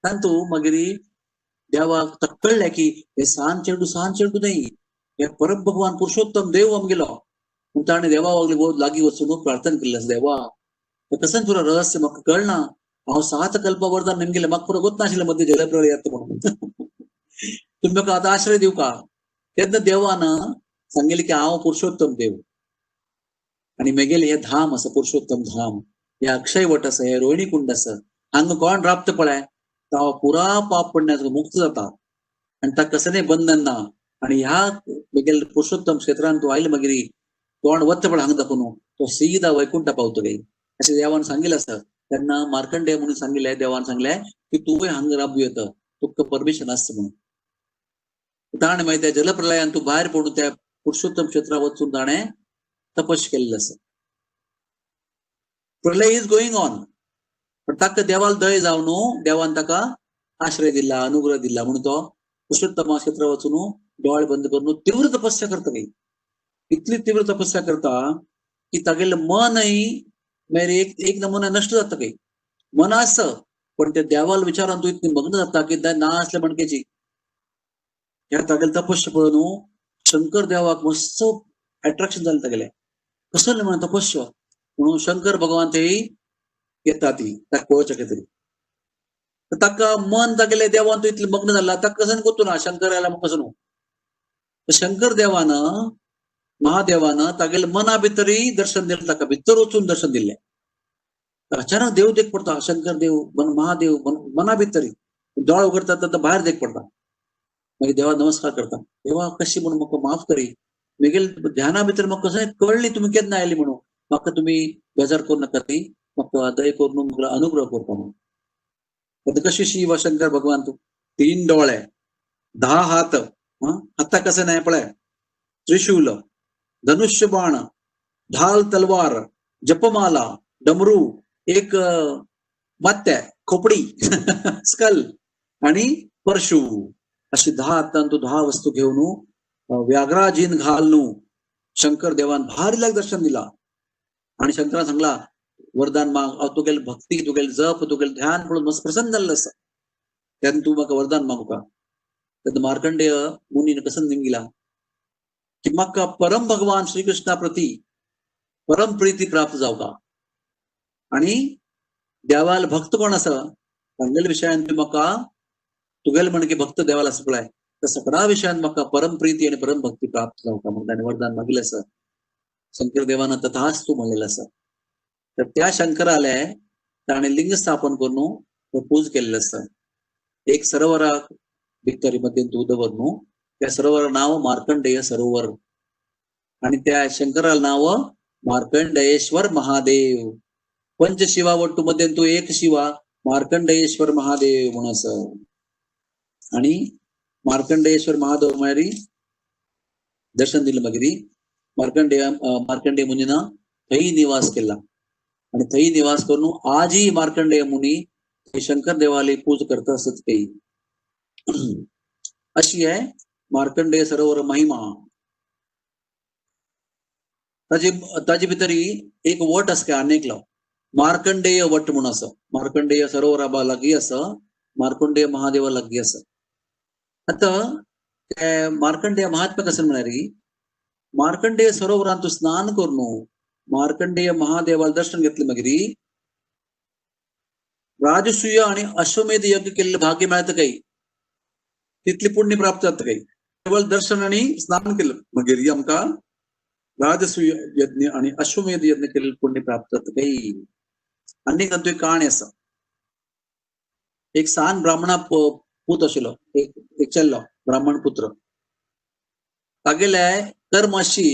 तातूंत मागीर देवाक कळ्ळें की हे सान चेडू, सान चेडू न्हय, हे परम भगवान पुरुषोत्तम देव आमगेलो. म्हूण ताणें देवा वागले लागीं वचून प्रार्थना केल्ली आसा, देवा कशें तुरा रहस्य म्हाका कळना, हांव 7 कल्प वरदान नेमगेलें, म्हाका पुरो गोत नाशिल्लें मदीं जलप्रलय येता म्हणून, तुमी म्हाका आतां आश्रय दिवका. तेन्ना देवान सांगिल्लें की हांव पुरुषोत्तम देव आनी मेगेलें हें धाम आसा, पुरुषोत्तम धाम, हें अक्षय वट आसा, हें रोहिणी कुंड आसा, हांगा कोण राबता पळय तो पुरा पाप पडण्याचो मुक्त जाता आनी ताका कसलें बंधन ना. आनी ह्या मेगेले पुरुषोत्तम क्षेत्रान तूं आयले मागीर कोण वता पळय हांगा दाखोवन तो सीधा वैकुंठा पावतो गे अशें देवान सांगिल्लें आसा. तेन्ना मार्कंडेय म्हणून सांगिल्लें, देवान सांगलें की तूंय हांगा राबू येता, तुका परमिशन आसता म्हणून. ताणें मागीर त्या जलप्रलयान तूं भायर पडून त्या पुरुषोत्तम क्षेत्रां वचून ताणें तपस केल्लें आसा. प्रलय is going on, पण ताका देवाल दय जावन देवान ताका आश्रय दिला, अनुग्रह दिला म्हणून तो पुरुषोत्तम क्षेत्र वचून डोळे बंद करून तीव्र तपस्या करता. इतली तीव्र तपस्या करता की तागेलें मनय मागीर एक एक नमुना नश्ट जाता. काही मन आसा पण त्या देवाल विचारान तूं इतली मग्न जाता की ना आसले म्हणकेची. ह्या तागेले तपस्या पळोवन शंकर देवाक मस्त एट्रेक्शन जालें तागेलें, कसलें म्हणून तपस्या म्हणून शंकर भगवान ते येता ती ताका पळोवच्या खातीर. ताका मन तागेले देवान तूं इतलें मग्न जाला ताका कसन गोतू ना शंकर आयला म्हूण कसो न्हू. शंकर देवान महादेवान तागेले मना भितरय दर्शन दिलें, ताका भितर वचून दर्शन दिलें. अचानक देव देख पडता, शंकर देव महादेव मना भितर दोळे उगडटा तेन्ना भायर देख पडता. मागीर देवा नमस्कार करता, देवा कशी म्हणून म्हाका माफ करी, मेगेले ध्याना भितर म्हाका कशें कळ्ळी तुमी केन्ना आयली म्हणून, म्हाका तुमी बेजार करूं नाका, ती म्हाका दय करून म्हाका अनुग्रह करपा म्हणून. आतां कशी शिव शंकर भगवान तूं 3 डोळे, 10 हात, हाता कशें न्हय पळय, त्रिशूल, धनुष्य बाण, ढाल तलवार, जपमाला, डमरू, एक मात्या खोपडी स्कल आणि परशु, अशी 10 हातान तू 10 वस्तू घेवन व्याघ्राजीन घालून शंकर देवान भारी लाग दर्शन दिला. आणि शंकरान सांगला वरदान माग, हांव तुगेले भक्ती, तुगेले जप, तुगेले ध्यान पळोवन मस्त प्रसन्न जाल्लो आसा, तेन्ना तूं म्हाका वरदान मागूका. तेन्ना मार्कंडेय मुनीन कसं निमगिला की म्हाका परम भगवान श्रीकृष्णा प्रती परम प्रीती प्राप्त जावका आणि देवाल भक्त कोण आसा तांगेल्या विशयान तूं म्हाका तुगेले म्हणके भक्त देवाल आसा पळय त्या सगळ्या विशयान म्हाका परम प्रिती आनी परम भक्ती प्राप्त जावका म्हणून ताणें वरदान मागिल्लें आसा. शंकर देवान तथास्तु म्हणलेलें आसा. तर त्या शंकराले ताणें लिंग स्थापन करून पूज केल्लें आसा. एक सरोवराक भितर मध्यें तूं दवर न्हू, त्या सरोवरा नांव मार्कंडेय सरोवर आणि त्या शंकराला नाव मार्कंडेश्वर महादेव. पंचशिवा वट्टू मध्ये तू एक शिवा मार्कंडेश्वर महादेव म्हणून आसा. आणि मार्कंडेश्वर महादेव म्हळ्यार दर्शन दिलें मागीर मार्कंडेय मार्कंडेय मुनीन थंय निवास केला आणि थंय निवास करून आजही मार्कंडेय मुनी शंकर देवाली पूज करता आसत ते. अशी आहे मार्कंडेय सरोवर महिमा. ताजे ताजे भितरी एक वट आसा आनेकलो मार्कंडेय वट म्हणून आसा. मार्कंडेय सरोवरा लागीं आसा, मार्कंडेय महादेवा लागीं आसा. आतां ते मार्कंडेय महात्म्य कशें म्हळ्यार मार्कंडेय सरोवरांत तूं स्नान करून मार्कंडेय महादेवाला दर्शन घेतलें मागीर राजसूय आणि अश्वमेध यज्ञ केल्लें भाग्य मेळता काही, तितली पुण्य प्राप्त जाता काही. केवळ दर्शन आणि स्नान केलं मागीर आमकां राजसूय यज्ञ आणि अश्वमेध यज्ञ केल्लें पुण्य प्राप्त जाता काही. आनी तातूंत एक काणी आसा. एक सान ब्राह्मणा पूत आशिल्लो, एक चेल्लो ब्राह्मण पुत्र. तागेले कर्म अशी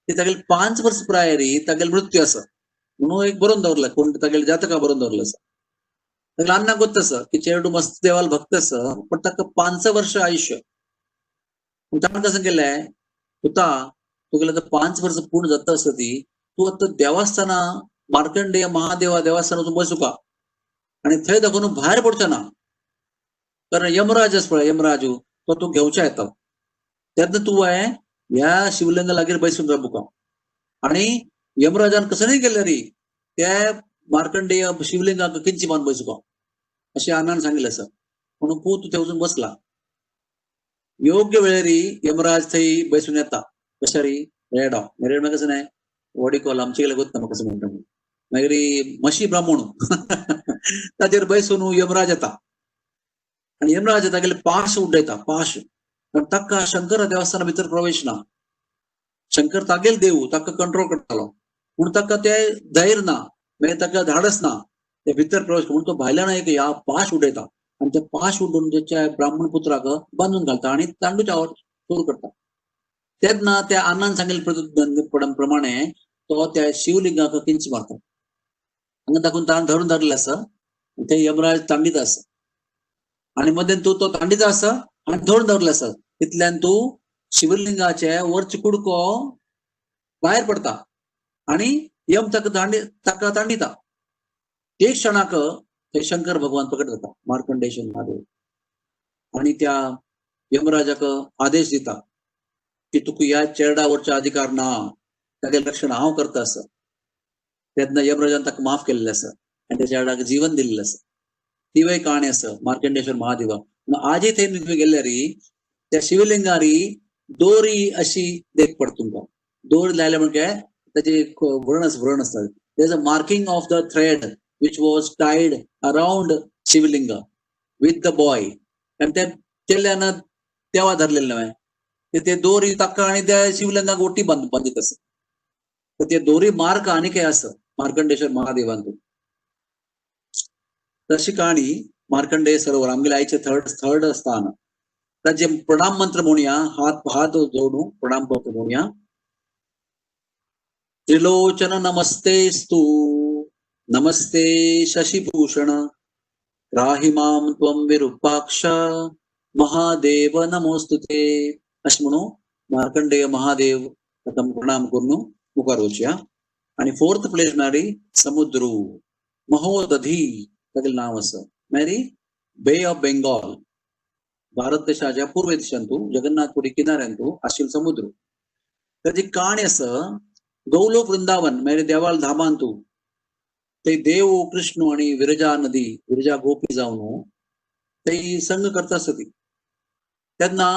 की तागेले 5 वर्स प्रायरी तागेले मृत्यू आसा म्हणून एक बरोवन दवरला, कोण तागेले जातका बरोवन दवरलें आसा. तागेले अन्नाक गोत्त आसा की चेरडू मस्त देवाल भक्त आसा पण ताका 5 वर्ष आयुष्य. ताणें कसं केलें, पुता तुगेलें आतां 5 वर्स पूर्ण जाता आसता ती तूं आतां देवस्थाना मार्कंडेय महादेवा देवस्थान वचून बसूका आनी थंय दाखोवन भायर पडचो ना, कारण यमराज आसा पळय यमराजू तो तूं घेवच्या येता तेन्ना तूं ह्या शिवलिंगा लागीं बसून रावुका. आनी यमराजान कसं नाही केलें रे त्या मार्कंडेय शिवलिंगाक किंची मान बसूका अशें आनान सांगिल्लें आसा. म्हणून पूत थंय वचून बसला. योग्य वेळेरी यमराज थंय बसून येता. कशा री रेडो रेड मागीर कसं नाही वॉडी कॉल आमचे गेले गोत ना कसं म्हणटा मागीर म्हशी ब्राह्मण ताचेर बसून यमराज येता आनी यमराज तागेले पाश उडयता पाश. कारण ताका शंकर देवस्थाना भितर प्रवेश ना. शंकर तागेल देव ताका कंट्रोल करतालो म्हणून ताका ते धैर्य ना, मागीर ताका धाडस ना ते भितर प्रवेश म्हणून तो भायल्यान एक ह्या पाश उडयता आनी ते पाश उडोवन त्याच्या ब्राह्मण पुत्राक बांदून घालता आनी तांडूच्या सुरू करता. तेन्ना त्या आनान सांगिल्ले प्रमाणे तो त्या शिवलिंगाक किंच मारता. हांगा दाखोवन ताण धरून धरलें आसा ते यमराज तांडीत आसा आनी मदेन तूं तो तांडीत आसा आनी धरून दवरलें आसा. तितल्यान तूं शिवलिंगाचे वरचे कुडको भायर पडता आनी यम ताका ताका तांडिता. ते क्षणाक थंय शंकर भगवान प्रकट जाता मार्कंडेश्वर महादेव आनी त्या यमराजाक आदेश दिता की तुका ह्या चेरडा वरचो अधिकार ना, तागेलें रक्षण हांव करता आसा. तेन्ना यमराजान ताका माफ केल्लें आसा आनी त्या चेरडाक जीवन दिल्लें आसा. तिवूय काणी आसा मार्कंडेश्वर महादेवा. आजय थंय तुमी गेल्यार त्या शिवलिंगारी दोरी अशी देख पडटा तुमकां. दोरी लायल्या म्हणजे ताची व्रण व्रण आसता. There is a marking of the thread which was tied around Shivalinga with the boy. आनी त्या चेल्यान देवा धरलेलें न्हय ते दोरी ताका आनी त्या शिवलिंगाक ओटी बांदीत आसा. तर ते दोरी मार्क आनी काय आसा मार्कंडेश्वर महादेवांतू. तशी काणी मार्कंडेय सरोवर आमगेले आयचे थर्ड स्थान. ताजे प्रणाम मंत्र म्हणुया, हात हात जोडून प्रणाम मंत्र म्हणुया. त्रिलोचन नमस्तेस्तु नमस्ते शशिभूषण त्राहि मां त्वं विरूपाक्ष महादेव नमोस्तुते अशें म्हणून मार्कंडेय महादेव ताका प्रणाम करून मुखार वचया. आनी फोर्थ प्लेस म्हळ्यार समुद्रू महोदधी तागेलें नांव आसा. म्हळ्यार बे ऑफ बेंगॉल, भारत देशाच्या पूर्व दिशांतू जगन्नाथपुरी किनाऱ्यांतू आशिल्लो समुद्र. ताजी काणी आसा गौलोक वृंदावन म्हळ्यार देवाल धामांतू ते देव कृष्ण आणि विरजा नदी विरजा गोपी जावन ते संग करता आसती. तेन्ना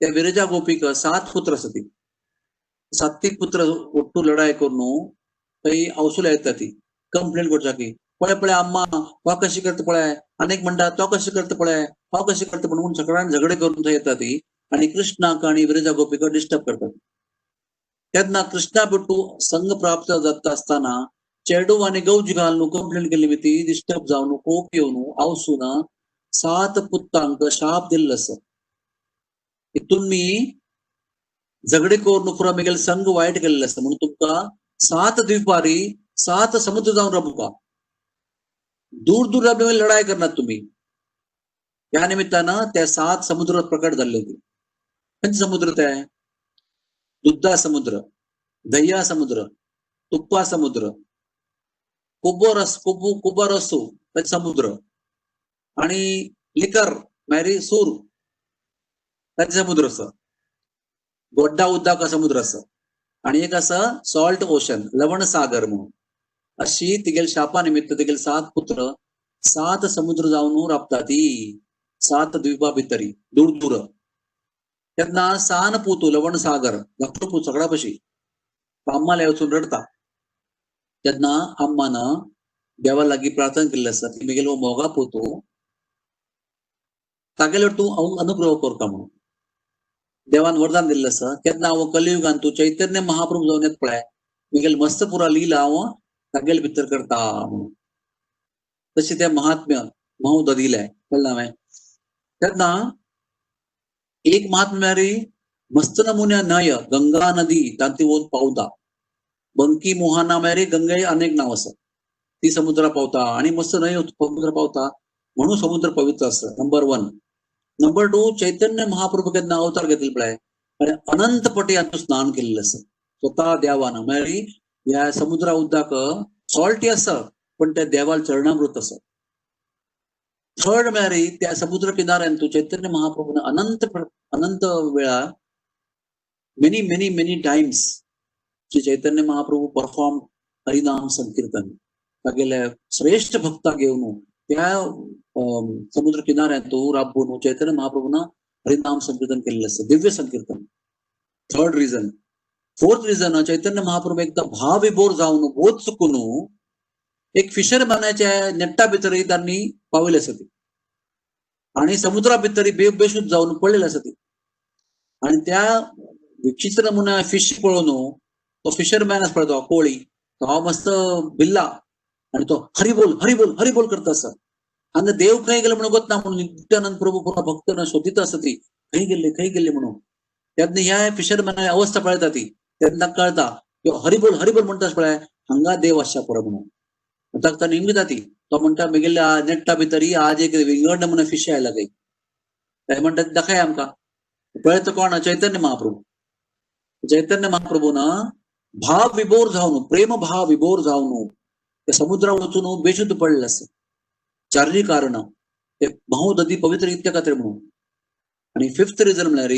त्या विरजा गोपीक 7 पुत्र आसती. 7 पुत्र ಒಟ್ಟು लढाई करून थंय अवसुल्या येता ती. कंप्लेंट करता की पळय पळय अम्मा वा कशी करता पळय, अनेक म्हणटा तो कशी करता पळय, हांव कशी करता म्हणून सगळ्यांनी झगडे करून थंय येता ती आनी कृष्णाक आनी विरजा गोपीक डिस्टर्ब करतात. तेन्ना कृष्णा बिट्टू संघ प्राप्त जाता आसतना चेडू आनी गौजी घालून कंप्लेंट केली ती डिस्टर्ब जावन कोप येवन आवसून 7 पुत्तांक शाप दिल्लो आसा. हितून मी झगडे करून पुरा मेगेले संघ वायट केल्ले आसा म्हणून तुमकां 7 द्वीपारी 7 समुद्र जावन राबुका, दूर दूर राबले लढाई करणार तुम्ही. त्या निमित्तानं त्या 7 समुद्र प्रकट झाले होते. खंयचे समुद्र ते? दुग्धा समुद्र, दह्या समुद्र, तुप्पा समुद्र, कुबरसू समुद्र आणि लिकर मॅरी सूर त्याचे समुद्र असं, गोड्डा उद्दाका समुद्र असं आणि एक असं सॉल्ट ओशन लवण सागर म्हणून. अशी तिगेल शापा निमित्त तिगेल 7 पुत्र 7 समुद्र जाऊन राबता ती 7 द्वीपा भितरी दूर दूर. त्यांना सान पुतू लवण सागर धाकटो पूत सगळा पशी अम्माला वचून रडता. तेन्ना अम्मान देवा लागीं प्रार्थना केल्ली आसा की मेगेलो मोगा पुतू तागेलो तूं अनुग्रह करता म्हणून देवान वरदान दिल्लें आसा. केन्ना हांव कलियुगान तूं चैतन्य महाप्रभू जावन येत पळय मेगेल मस्त पुरा लीला हांव तागेल भितर करता म्हणून. तशें तें महात्म्य महोदधिलें कळ्ळें हांवें. तेन्ना एक महात्म्य म्हळ्यार मस्त नमुन्या न्हंय गंगा नदी तांती वचून पावता. बंकी मोहाना म्हळ्यार गंगे अनेक नांव आसा, ती समुद्रा पावता आनी मस्त न्हंय समुद्रा पावता म्हणून समुद्र पवित्र आसा. नंबर 1. नंबर 2, चैतन्य महाप्रभू केन्ना अवतार घेतले पळय आनी अनंत पटी हातूंत स्नान केल्लें आसा स्वता देवान. म्हळ्यार ह्या समुद्रा उदक सॉल्टी आसा पण त्या देवाल चरणामृत आसा. थर्ड म्हळ्यार त्या समुद्र किनाऱ्यान तूं चैतन्य महाप्रभून अनंत अनंत वेळा many many many times Shri Chaitanya Mahaprabhu perform Harinam Sankirtan. तागेले श्रेष्ठ भक्ता घेवन त्या समुद्र किनाऱ्यान तूं राबून चैतन्य महाप्रभून हरिनाम संकीर्तन केल्लें आसा, दिव्य संकीर्तन. Third reason. Fourth reason, Chaitanya Mahaprabhu एकदा भावविभोर जावन बोध चुकून एक फिशरमॅनाच्या नेट्टा भितर तांणी पावयले आसा ती आनी समुद्रा भितर बेशुद्ध जावन पडलेले आसा ती. आनी त्या विचित्र नमुना फिश पळोवन तो फिशरमॅन आसा पळय तो कोळी, तो मस्त भिल्ला आनी तो हरिबोल हरिबोल हरिबोल करता आसा. आनी देव खंय गेले म्हणून गोत ना म्हणून नित्यानंद प्रभू पुरा भक्त शोधित आसा ती खंय गेल्ले खंय गेल्ले म्हणून. तेन्ना ह्या फिशरमॅना अवस्था पळयता ती तेन्ना कळता की हरिबोल हरिबोल म्हणटा पळय हांगा देव आसच्या पुरो म्हणून. ताका निमिता ती तो म्हणटा मेगेल्या नेट्टा भितरी आज एक विंगड नमुना फिश आयला खंय. ते म्हणटा दाखय आमकां. पळयता कोण? चैतन्य महाप्रभू. चैतन्य महाप्रभून भाव विभोर जावन प्रेम भाव विभोर जावन ते समुद्रा वचून बेशुद्ध पडले आसा. चारय कारणां ते महोदधी पवित्र इतल्या खातीर म्हणून. आनी फिफ्थ रिजन म्हळ्यार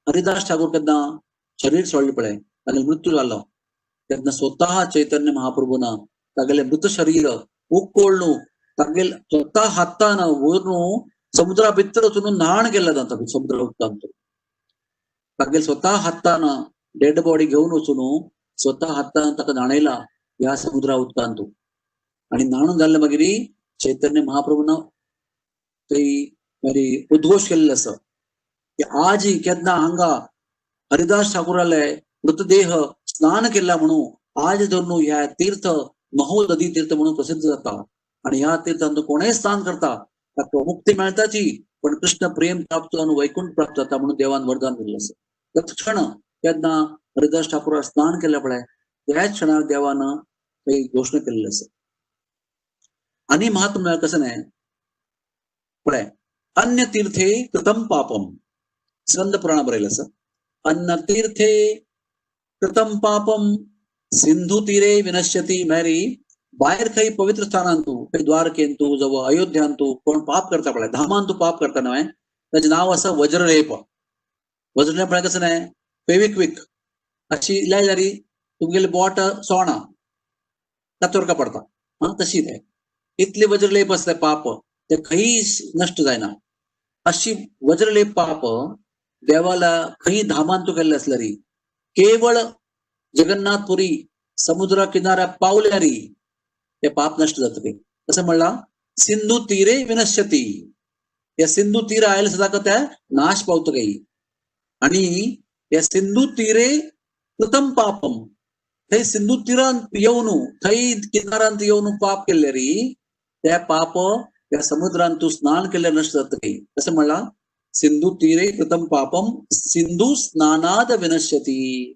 हरिदास ठाकूर केन्ना शरीर सोडलें पळय तागेलो मृत्यू जालो तेन्ना स्वतः चैतन्य महाप्रभून तागेलें मृत शरीर उक्कोळ्ळू तागेल स्वतः हातान व्हरून समुद्रा भितर वचून न्हाण केलें जाता समुद्रा उदकांत. तागेल स्वतः हातान डेड बॉडी घेवन वचून स्वतः हातान ताका न्हाणयला ह्या समुद्रा उदकांत. आनी न्हाणून जाल्ले मागीर चैतन्य महाप्रभून थंय मागीर उद्घोश केल्लो आसा की आज केन्ना हांगा हरिदास ठाकुराले मृतदेह स्नान केला म्हणून आज धरून ह्या तीर्थ महोदधी तीर्थ म्हणून प्रसिद्ध जाता. आनी ह्या तीर्थांत कोणेय स्नान करता ताका मुक्ती मेळटाची पण कृष्ण प्रेम प्राप्त जावन वैकुंठ प्राप्त जाता म्हणून देवान वरदान दिल्लें आसा. तत्क्षण केन्ना हरिदास ठाकुराक स्नान केलें पळय त्याच क्षणाक देवान थंय घोशणा केल्ली आसा. आनी महात्म्य म्हळ्यार कशें न्हय पळय, अन्य तीर्थे कृतम पापम, स्कंद पुराणा बरयलें आसा. अन्य तीर्थे कृतम पापम सिंधु तीरे विनश्यती. म्हळ्यार भायर खंय पवित्र स्थानांतू खंय द्वारकेंतू जावं अयोध्यांतू कोण पाप करता पळय धामांतू पाप करता न्हय ताचें नांव आसा वज्रलेप. वज्रलेप म्हळ्यार कशें न्हय फेविक्विक अशी इल्ल्या जारी तुमगेले बोट सोणा कातोरका पडता आं तशी ते इतले वज्रलेप आसले पाप ते खंय नश्ट जायना. अशी वज्रलेप पाप देवाला खंय धामांतू केल्ले आसल्यार केवळ जगन्नाथपुरी समुद्रा किनाऱ्या पावल्यारी ते पाप नश्ट जाता काही. तसं म्हणला सिंधू तीरे विनश्यती, या सिंधू तीर आयले सुद्धा त्या नाश पावतो काही. आणि या सिंधू तीरे कृतम पापम, थंय सिंधू तीरांत येवन थंय किनारांत येवन पाप केल्ले री त्या पाप त्या समुद्रांत तू स्नान केल्ले नश्ट जाता काही. कसं म्हणला सिंधू तीरे कृतम पापम Sindhu स्नानाद विनश्यती.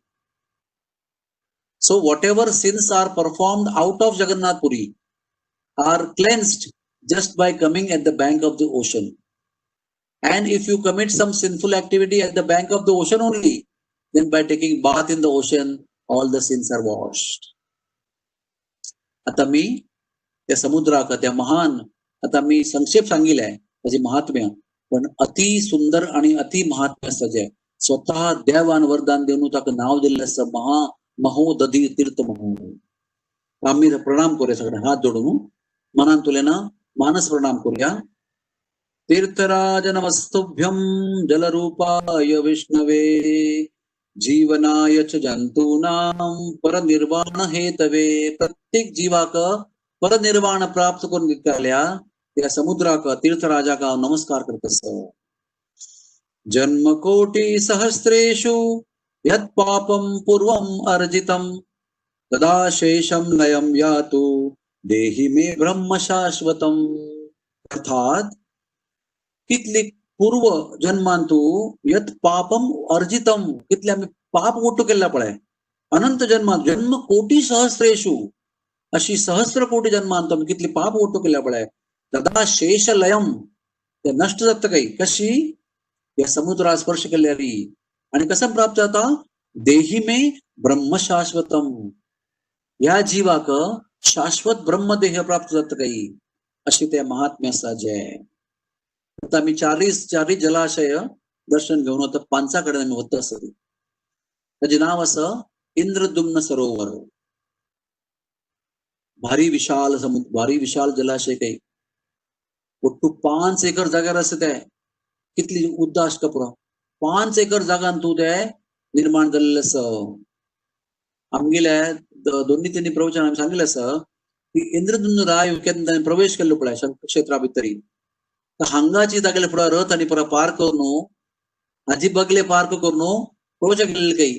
So whatever sins are performed out of Jagannath Puri are cleansed just by coming at the bank of the ocean. And if you commit some sinful activity at the bank of the ocean only, then by taking bath in the ocean, all the sins are washed. आता मी त्या समुद्राक त्या महान, आता मी संक्षेप सांगितलंय त्याचे महात्म्य, पण अति सुंदर आणि अति महात्म्य असतं जे स्वतः देवान वरदान देऊन ताका नाव दिल्लें आसता महा महोदधी तीर्थ म्हणून. आम्ही प्रणाम करूया सगळे हात जोडून, मनान तुले ना मानस प्रणाम करूया. तीर्थराज नमस्तुभ्यं जलरूपाय विष्णवे जीवनाय च जंतूनां परनिर्वाण हेतवे. प्रत्येक जीवाक परनिर्वाण प्राप्त करून दितल्या त्या समुद्राक तीर्थराजाक नमस्कार करतस. जन्म कोटी सहस्रेषु यत् पापं पूर्वम् अर्जितं तदा शेषं लयं यातु देहि मे ब्रह्म शाश्वतम्. अर्थात कितली पूर्व जन्मांतु यत् पापम अर्जितम, कितले आमी पाप ओटू केल्ला पळय अनंत जन्मांत, जन्म कोटी सहस्रेषु अशी सहस्र कोटी जन्मांत आमी कितली पाप ओटू केल्ला पळय, तदा शेष लयम ते नष्ट जाता काही. कशी या समुद्रा स्पर्श केल्यारी आणि कसं प्राप्त जाता देही मे ब्रह्म शाश्वतम, या जीवाक शाश्वत ब्रह्मदेह प्राप्त जाता काही. अशी त्या महात्म्याचा जय. आता आम्ही चारी जलाशय दर्शन घेऊन आता पांचाकडे आम्ही वता आसत. त्याचे नाव असं इंद्रदुम्न सरोवर. भारी विशाल समुद्र, भारी विशाल जलाशय काही ಒಟ್ಟು 5 एकर जाग्यार आसा ते. कितली उद्दा आसता पुरो 5 एकर जागान तूं ते निर्माण जाल्लें आसा. आमगेले दोन्ही तिन्ही प्रवचन आमी सांगिल्लें आसा की इंद्रदुम्न राय केन्ना ताणें प्रवेश केल्लो पळय क्षेत्रा भितरी, तर हांगाची तागेले फुडें रथ आनी परत पार करून हाजी बगले पार्क करून पळोवचें गेल्लें काही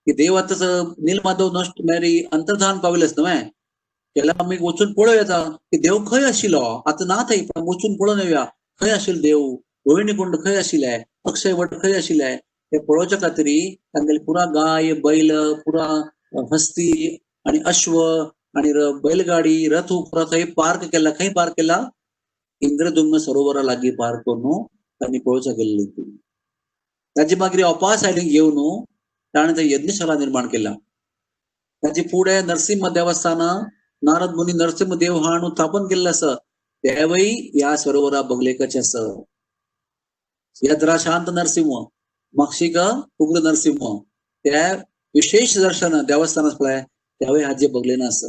की देव आतां नीलमाधव नश्ट मेरी अंतर्धान पाविल्लें आसा न्हय, केल्यार आमी वचून पळोवया येता की देव खंय आशिल्लो, आतां ना थंय, पण वचून पळोवन येवया खंय आशिल्लो देव, रोहिणी कुंड खंय आशिल्लें, अक्षय वट खंय आशिल्लें, ते पळोवच्या खातीर तांगेले पुरा गाय बैल पुरा हस्ती आणि अश्व आणि बैलगाडी रथ पुरा थंय पार्क केला. खंय पार्क केला? इंद्रदुम्न सरोवरा लागीं पार्क करून तांणी पळोवच्या गेल्ले. ताजे मागीर अपास आयली येवन ताणें थंय यज्ञशाला निर्माण केला. ताजे फुडें नरसिंह देवस्थान नारद मुनी नरसिंह देव हाणून स्थापन केल्लें आसा, तेवय ह्या सरोवरा बगलेकच आसा. यद्रा शांत नरसिंह मक्षिक उग्र नरसिंह त्या विशेष दर्शन देवस्थान पळय त्यावय हाजे बगलेन आसा.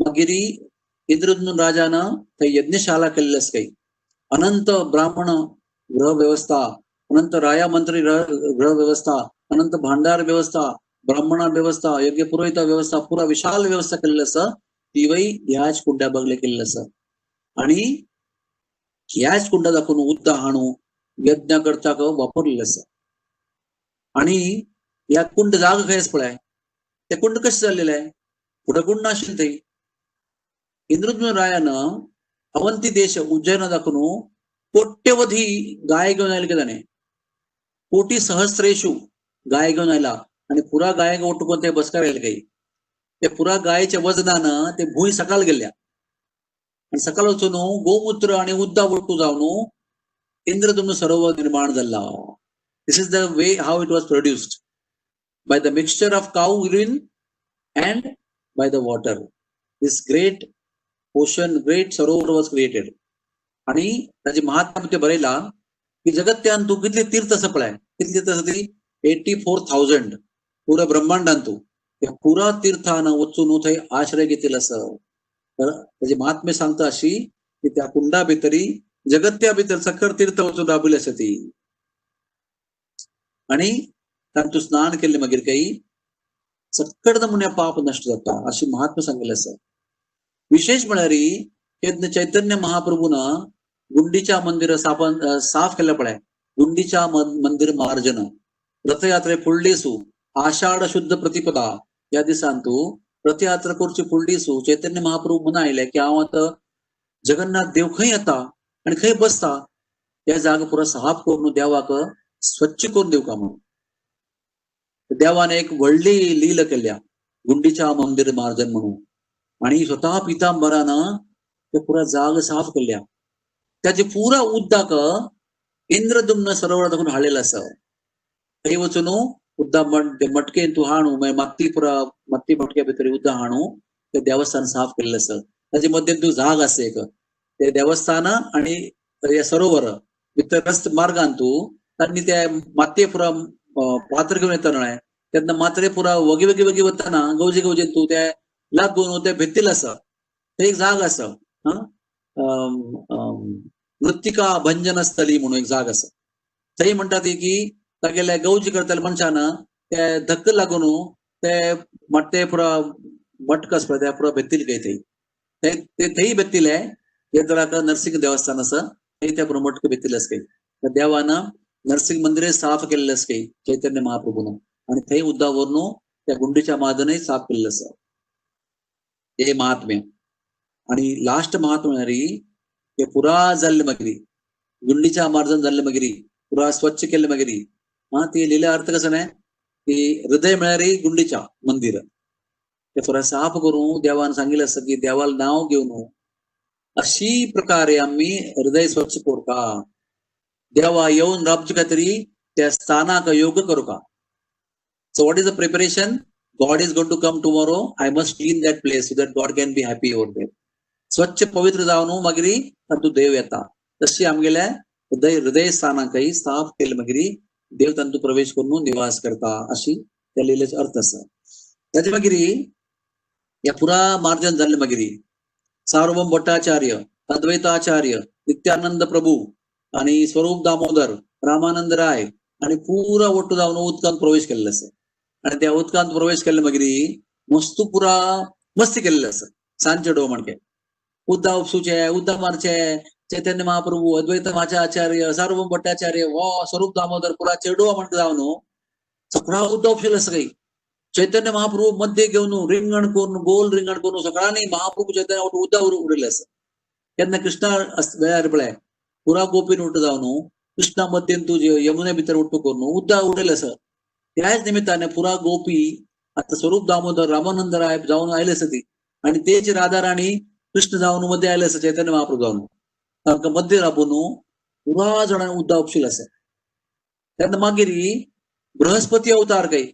मागीर इंद्रदुम्न राजान थंय यज्ञशाला केल्ली आसा. काही अनंत ब्राह्मण गृह व्यवस्था, अनंत राया मंत्री गृह व्यवस्था, अनंत भांडार व्यवस्था, ब्राह्मणा व्यवस्था, यज्ञ पुरोहिता व्यवस्था, पुरा विशाल व्यवस्था केल्ली आसा. तिवय ह्याच कुंड्या बगले केल्ली आसा. आणि ह्याच कुंडा दाखोवन उद्दा हाणू यज्ञ करताक वापरलेलं आसा. आणि ह्या कुंड जागा खंय आसा पळय, ते कुंड कशें जाल्लेलें आहे, फुडें कुंड नाशिल्लें थंय. इंद्रदुम्न रायान अवंती देश उज्जैना दाखोवन कोट्यवधी गाय घेवन आयले कितें ताणें, कोटी सहस्रेषु गाय घेवन आयला आणि पुरा गायक ओटू करून ते बसकार आयले काही. ते पुरा गायच्या वजनान ते भूंय सकाळ गेल्या आणि सकाळ वचून गोमूत्र आणि उद्दा ओटू जावन इंद्रदुम्न सरोवर निर्माण जाला. This is the way how it was produced by the mixture of cow urine and by the water. This great ocean, great sarovar was created. आणि ताजे महात्मा ते बरयला की जगत्यान तूं कितले तीर्थ आसा पळय, कितले तीर्थ आसा ती 84,000 पुरा ब्रह्मांडान तूं त्या पुरा तीर्थान वचून थंय आश्रय घेतिल्लो आसा. तर ताजे महात्म्य सांगता अशी की त्या कुंडा भितरी जगत्या भितर सखर तीर्थ वचून राबिल्ली आसा ती. आणि तातूंत स्नान केल्लें मागीर काही सक्कड नमुन्या पाप नश्ट जाता अशी महात्म्य सांगिल्लें आसा. विशेष म्हळ्यार तेन्ना चैतन्य महाप्रभून गुंडीच्या मंदिर स्थापन साफ केलें पळय, गुंडीच्या मंदिर मार्जन रथयात्रे फुडलीसू आषाढ शुद्ध प्रतिपदा ह्या दिसान तूं रथयात्रा करची फुडलीसू चैतन्य महाप्रभू म्हणून आयले की हांव आतां जगन्नाथ देव खंय येता आनी खंय बसता त्या जागा पुरो साफ करून देवाक स्वच्छ करून दिवका म्हणून. देवान एक व्हडली लीला केल्या गुंडीच्या मंदिर मार्जन म्हणून, आणि स्वतः पितांबरान ते पुरा जाग साफ केल्या. त्याचे पुरा उद्दाक इंद्रदुम्न सरोवरा दाखून हाडलेलं आसा. थंय वचून उद्दा मटकेन तूं हाणू, मागीर माती पुरा माती मटक्या भितर उद्दा हाणू ते देवस्थान साफ केल्लें आसा. ताचे मध्यें तूं जाग आसा एक, ते देवस्थान आणि हे सरोवर भितर रस्त मार्गान तूं तांणी ते मातये पुरा पात्र घेवन येता न्हय, तेन्ना मात्रे पुरा वगी वगी वगी वतना गवजे गवजेन तूं ते लागून ते भेतील आसा. थंय एक जाग आसा, मृत्तिका भंजन स्थली म्हणून एक जाग आसा. थंय म्हणटा ती की तागेले गवजी करतले मनशान ते धक्क लागून ते मात्ते पुरा मटक आसा पळय त्या पुरा भेतील काय थंय ते थंय भेतिले. हे नरसिंह देवस्थान आसा थंय त्या पुरा मटक भेतील आसा काय. देवान नरसिंह मंदिर साफ केल्लें आसा काय चैतन्य महाप्रभून, आनी थंय उद्दा व्हरून त्या गुंडीच्या मार्जनय साफ केल्लें आसा. हे महात्म्य. आणि लास्ट महात्म्य म्हळ्यार हे पुरा जाल्लें मागीर गुंडीच्या मार्जन जाल्लें मागीर पुरा स्वच्छ केल्लें मागीर हा ती लिल्या अर्थ कसो न्हय की हृदय म्हळ्यार गुंडीच्या मंदिर ते पुरा साफ करून देवान सांगिल्लें आसा की देवाल नांव घेवन अशी प्रकारे आमी हृदय स्वच्छ करता, देवा येवन राबचे खातीर त्या स्थानाक योग करुका. So what is the preparation? God is going to come tomorrow. I must clean that place so that God can be happy over there. स्वच्छ पवित्र जावन मागीर तातूंत देव येता. तशी आमगेल्या हृदय हृदय स्थानाकय साफ केले मागीर देव तातूंत प्रवेश करून निवास करता अशी त्या लिलेचो अर्थ आसा. ताचे मागीर ह्या पुरा मार्जन जाल्लें मागीर सार्वभौम भट्टाचार्य, अद्वैताचार्य, नित्यानंद प्रभू आणि स्वरूप दामोदर, रामानंद राय आणि पुरा ಒಟ್ಟು जावन उदकांत प्रवेश केल्लो आसा. आणि त्या उदकांत प्रवेश केल्ले मागीर मस्त पुरा मस्ती केल्ले आसा. सांजचे डो म्हणके उद्दा उपसूचे, उद्दा मारचे, चैतन्य महाप्रभू, अद्वैत आचार्य, सार्वभौम भट्टाचार्य हो स्वरूप दामोदर पुरा चेडवा म्हणटा जावन सगळा उद्दा उपशिल्लो आसा. काही चैतन्य महाप्रभू मध्ये घेवन रिंगण करून गोल रिंगण करून सगळ्यांनी महाप्रभू चैतन्य उद्दा उडयलें आसा. केन्ना कृष्णा वेळार पळय पुरा गोपीन उठ्ठा जावन कृष्णा मध्येन तूं यमुने भितर उठ्ठो करून उद्दा उडयलें आसा. त्याच निमित्ताने पुरा गोपी आता स्वरूप दामोदर रामानंद राय जावन आयले आसा ती, आनी तेच राधा राणी कृष्ण जावन मध्ये आयले आसा चैतन्य महाप्रभू जावन तांकां मध्य राबोवन पुरा जाणांनी उद्दा उपशील आसा. तेन्ना मागीर बृहस्पती अवतार काही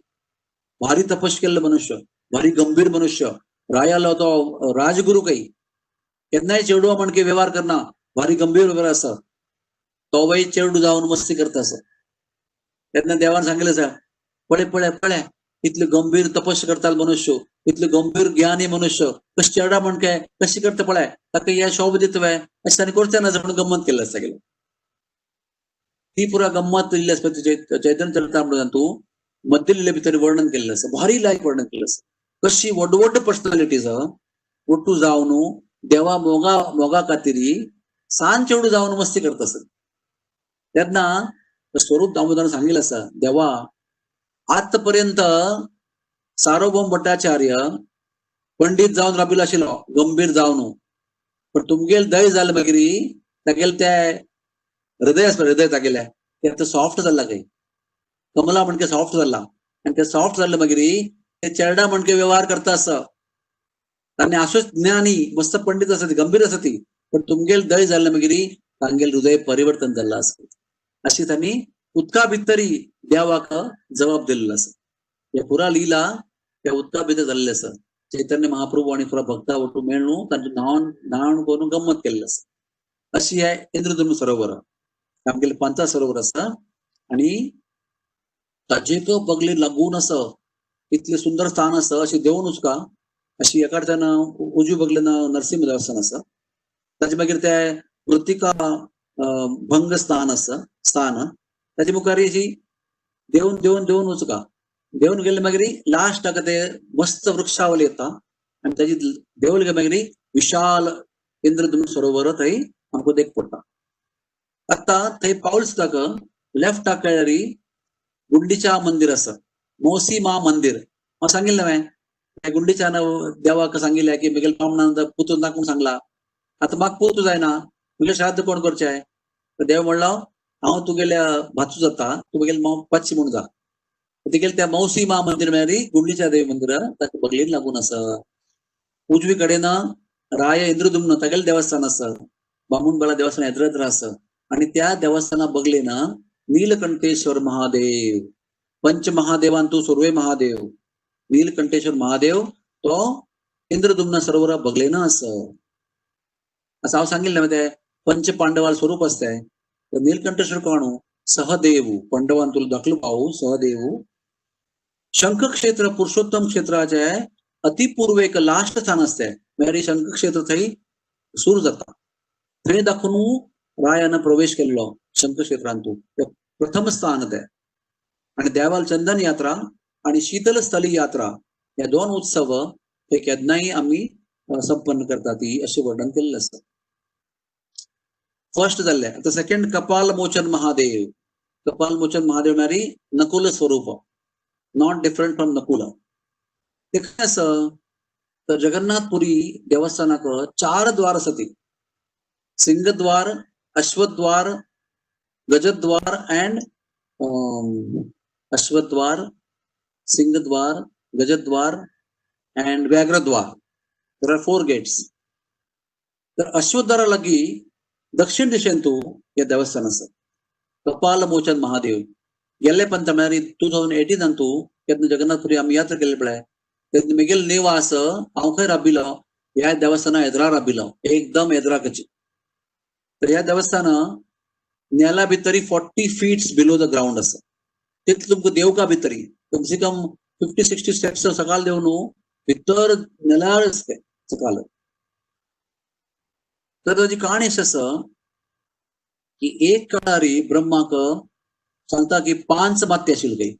भारी तपस केल्लो मनुष्य, भारी गंभीर मनुष्य, रायालो तो राजगुरू काही केन्नाय चेडवा म्हणके व्यवहार करना, भारी गंभीर व्यवहार आसा. तो वय चेडू जावन मस्ती करता आसा. तेन्ना देवान सांगिल्लें आसा पळय पळय पळय इतले गंभीर तपस्या करतालो मनुष्य, इतले गंभीर ज्ञानी मनुष्य कशें चेडा म्हणके कशें करता पळय, ताका हे शोभ दितवे अशें ताणें करचें ना म्हणून गम्मत केल्लें आसा. गेलो ती पुरा गम्मत इल्ली आसा चैतन्य चरितामृतांत तूं मध्य लिले भितर वर्णन केल्लें आसा, भारी लायक वर्णन केल्लें आसा. कशी व्हड व्हड पर्सनालिटीज ಒಟ್ಟು जावन देवा मोगा मोगा खातीर सान चेडू जावन मस्ती करता आसा. तेन्ना स्वरूप दामोदरान सांगिल्लें आसा देवा आतापर्यंत सार्वभौम भट्टाचार्य पंडित जावन राबिल्लो आशिल्लो गंभीर जावन, पण तुमगेल दय जालें मागीर तागेलें तें हृदय आसा हृदय तागेलें तें आतां सॉफ्ट जालां खंय, कमला म्हणके सॉफ्ट जालां, आनी तें सॉफ्ट जालें मागीर ते चेरडा म्हणके व्यवहार करता आसा. आनी अशेंच ज्ञानी मस्त पंडित आसा ती गंभीर आसा ती, पण तुमगेल दय जालें मागीर तांगेल हृदय परिवर्तन जाल्लें आसा. अशी तांणी उदका भितरी देवाक जबाब दिल्लो आसा. हे पुरा लिला त्या उदका भितर जाल्लें आसा. चैतन्य महाप्रभू आनी पुरा भक्ता ಒಟ್ಟು मेळून तांचे न्हाण न्हाण करून गम्मत केल्लें आसा. अशी हे इंद्रधनु सरोवर आमगेलें पंचा सरोवर आसा आनी ताजेक बगले लागून आसा इतलें सुंदर स्थान आसा. अशें देंवून वचका अशी एका कडच्यान उजवी बगलेन नरसिंह देवस्थान आसा, ताजे मागीर ते मृत्तिका भंग स्थान आसा स्थान, ताजे मुखार अशी देंवन देंवन देंवन वचका, देंवन गेले मागीर लास्टाक ते मस्त वृक्षावली येता आनी ताजी देंवले मागीर विशाल इंद्रधनु सरोवर थंय आमकां देख पडटा. आतां थंय पावल सुद्दां लेफ्टाक केळरी गुंडीचा मंदिर आसा, मौसी मा मंदिर. हांव सांगिल्लें हांवें त्या गुंडीच्यान देवाक सांगिल्लें की म्हगेले बामणान पुतून नाका म्हूण सांगला, आतां म्हाका पुतू जायना, म्हगेलें श्राद्ध कोण करचें? देव म्हणलो हांव तुगेल्या भाचू जाता, तूं म्हगेले पाचशी म्हूण जा. तिगेले त्या मौसी मा मंदिर म्हळ्यार गुंडीच्या देव मंदिर ताका बगलेन लागून आसा. उजवी कडेन राय इंद्रदुम्न तागेलें देवस्थान आसा, बामणबाला देवस्थान एद्रेद्र आसा. आनी त्या देवस्थाना बगलेन नीलकंठेश्वर महादेव, पंच महादेवांतू सुर्वे महादेव, नीलकंठेश्वर महादेव तो इंद्रदुम्न सरोवरा बगलेन आसा. असं हांव सांगिल्लें तें पंच पांडवाल स्वरूप आसता. नीलकंठेश्वर कोण? सहदेव, पांडवांतलो धाकलो भाऊ सहदेव. शंख क्षेत्र पुरुषोत्तम क्षेत्राचे अतिपूर्वेक लास्ट स्थान आसता, म्हळ्यार शंख क्षेत्र थंय सुरू जाता. थंय दाखोवन रायान प्रवेश केल्लो शंख क्षेत्रांतू, प्रथम स्थान ते. आनी देवाल चंदन यात्रा आनी शीतल स्थली यात्रा ह्या दोन उत्सव हे केन्नाय आमी संपन्न करतात अशें वर्णन केल्लें आसा. फर्स्ट जाल्लें. आतां सेकंड कपाल मोचन महादेव. कपाल मोचन महादेव म्हळ्यार नकुल स्वरूप, not different from Nakul. ते खंय आसा तर जगन्नाथपुरी देवस्थानाक चार द्वार आसा ती, सिंहद्वार, अश्वद्वार, गजद्वार and अश्वद्वार, Singhadwar, गजद्वार and व्याघ्रद्वार. There are 4 gates. तर अश्वद्वारा लागी दक्षिण दिशेन तूं हे देवस्थान आसा कपाल मोचन महादेव. गेल्ले पंत म्हळ्यार 2018 तूं केन्ना जगन्नाथपुरी आमी यात्रा केल्ली पळय, तेन्ना म्हगेलो निवास हांव खंय राबिलो, ह्या देवस्थाना एदरा राबिलो, एकदम एदराकची. तर ह्या देवस्थान नेला भितरी 40 फीट्स बिलो the ground आसा. तितलें तुमकां देवका भितरी कमसे कम 50-60 स्टेप्स सकाळ देवन भितर नेल्यार आसता सकाळ. तर ताजी काणी अशी आसा की एक काळारी ब्रह्माक सांगता की 5 मात्य आशिल्ले काही,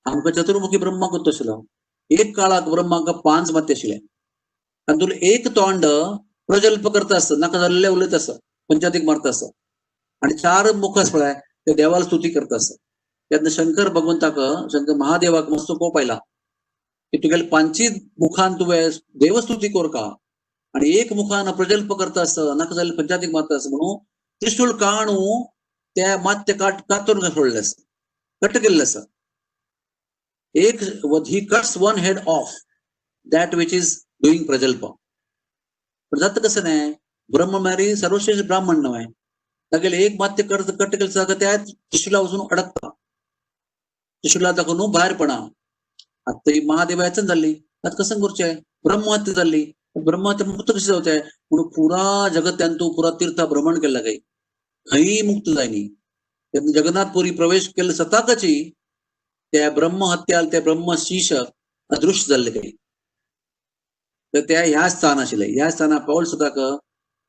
आमकां चतुर्मुखी ब्रह्मा करता आशिल्लो. एक काळाक ब्रह्माक 5 मात्य आशिल्ले, तातूंत एक तोंड प्रजल्प करता आसता, नाका जाल्लें उलयत आसा, पंचायतीक मारता आसा, आनी 4 मुख आसा पळय ते देवाला स्तुती करता आसा. तेन्ना शंकर भगवंताक, शंकर महादेवाक मस्तो कोप आयला की तुगेले 5 मुखान तुवें देवस्तुती कोरका आनी एक मुखान प्रजल्प करता आसा, नाका जाल्लें पंचायतीक मारता आसा म्हणून त्रिशूल काणू त्या मात्य कातरून सोडलें आसा, कट केल्लें आसा. एक he cuts one head off that which is doing प्रजल्प. पण जाता कसं नाही, ब्रह्म म्हळ्यार सर्वश्रेष्ठ ब्राह्मण न्हय, तागेले एक मात्य कट केलें जाता त्या त्रिशुला वचून अडकता, त्रिशुला दाखोवन भायर पडा. आतां ही महादेवाचन जाल्ली, आतां कसं करचें, ब्रह्महत्या जाल्ली, ब्रह्महत्या मुक्त कशी जावचें म्हणून पुरा जगत्यांतू पुरा तीर्थ भ्रमण केल्लें काही खंय मुक्त जायनी. तेन्ना जगन्नाथपुरी प्रवेश केल्ले सताकची त्या ब्रह्महत्या त्या ब्रह्मशीश अदृश्य जाल्ले काही. तर त्या ह्या स्थान आशिल्लें, ह्या स्थाना पावल सुद्दां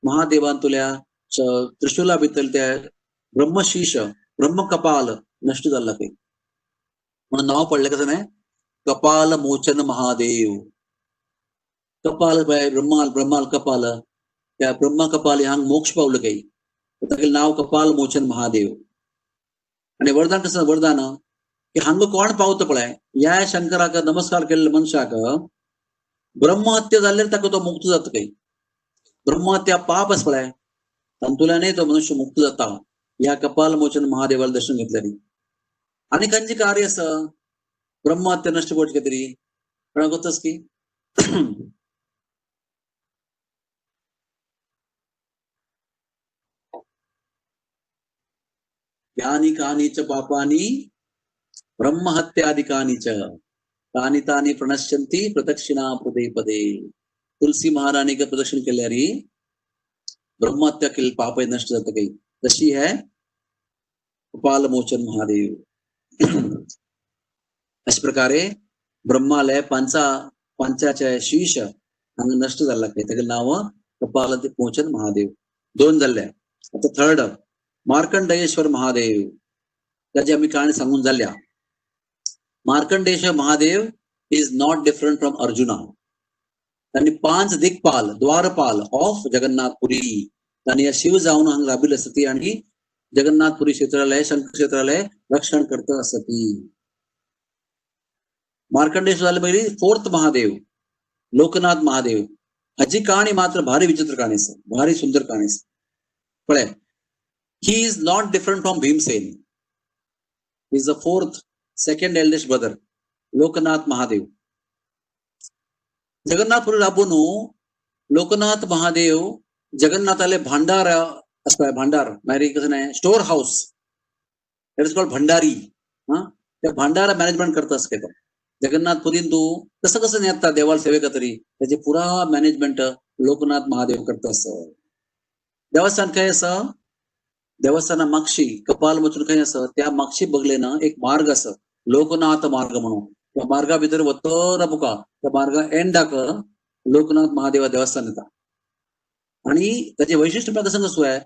महादेवांतुल्या त्रिशुला भितर त्या ब्रह्मशीश ब्रह्मकपाल नष्ट जाल्ला काही म्हणून नाव पडलें कसं न्हय, कपाल मोचन महादेव. कपाल ब्रह्माल, ब्रह्माल कपाल, त्या ब्रह्मा कपाल ह्यांग मोक्ष पावलं काही, तागेलें नाव कपाल मोचन महादेव. आनी वरदान कसं, वरदान की हांगा कोण पावता पळय ह्या शंकराक नमस्कार केल्ल्या मनशाक ब्रह्महत्या जाल्यार ताका तो मुक्त जाता काही. ब्रह्महत्या पाप आसा पळय तातूंतल्यानय तो मनुष्य मुक्त जाता ह्या कपाल मोचन महादेवाला दर्शन घेतल्यार. आनी खंयचें कार्य आसा ब्रह्महत्या नश्ट करचें तरी कोणाक वतास की यानि कानि च पापानि ब्रह्महत्यादिकानि च तानि तानि प्रणश्यन्ति प्रदक्षिणा पदे पदे. तुलसी महाराणी का प्रदक्षिण केल्यारी ब्रह्महत्या केल्ले पापय नष्ट जाता काही. तशी है कपाल मोचन महादेव. अशा प्रकारे ब्रह्मालय पांचाचे शीश हांगा नष्ट जाल्ला काही, तागेलें नांव कपाल मोचन महादेव. 2 जाल्ले. आतां थर्ड मार्कंडेश्वर महादेव, ताची आमी काणी सांगून जाल्या. Markandeshwar Mahadev is not different from Arjuna. तांणी 5 दिक्पाल द्वारपाल ऑफ जगन्नाथपुरी तांणी ह्या शिव जावन हांगा राबिल्ले आसता आणि जगन्नाथपुरी क्षेत्रालय शंकर क्षेत्रालय रक्षण करता आसती. मार्कंडेश्वर जाले मागीर 4th Mahadev Loknath Mahadev. हाजी कहाणी मात्र भारी विचित्र कहाणी आसा, भारी सुंदर कहाणी आसा. पळय, he is not different from Bhimsen. He is the 4th second eldest brother Loknath Mahadev. Jagannathpuri राबून Loknath Mahadev जगन्नाथाले भांडार आसता, भांडार मागीर कसं नाही store house, it is called Bhandari. हा, त्या भांडारा मॅनेजमेंट करता आसता तो जगन्नाथपुरीन. तू कसं कसं नेता देवाला सेवेका तरी त्याचे पुरा मॅनेजमेंट लोकनाथ महादेव करता असं. देवस्थान खंय आसा, देवस्थाना मागशी कपाल वचून खंय आसा त्या मागशी बगले ना एक मार्ग आसा लोकनाथ मार्ग म्हणून. त्या मार्गा भितर वतर बुका त्या मार्गा एंडाक लोकनाथ महादेवा देवस्थान येता. आणि त्याचे वैशिष्ट्य म्हळ्यार कसं कसं आहे,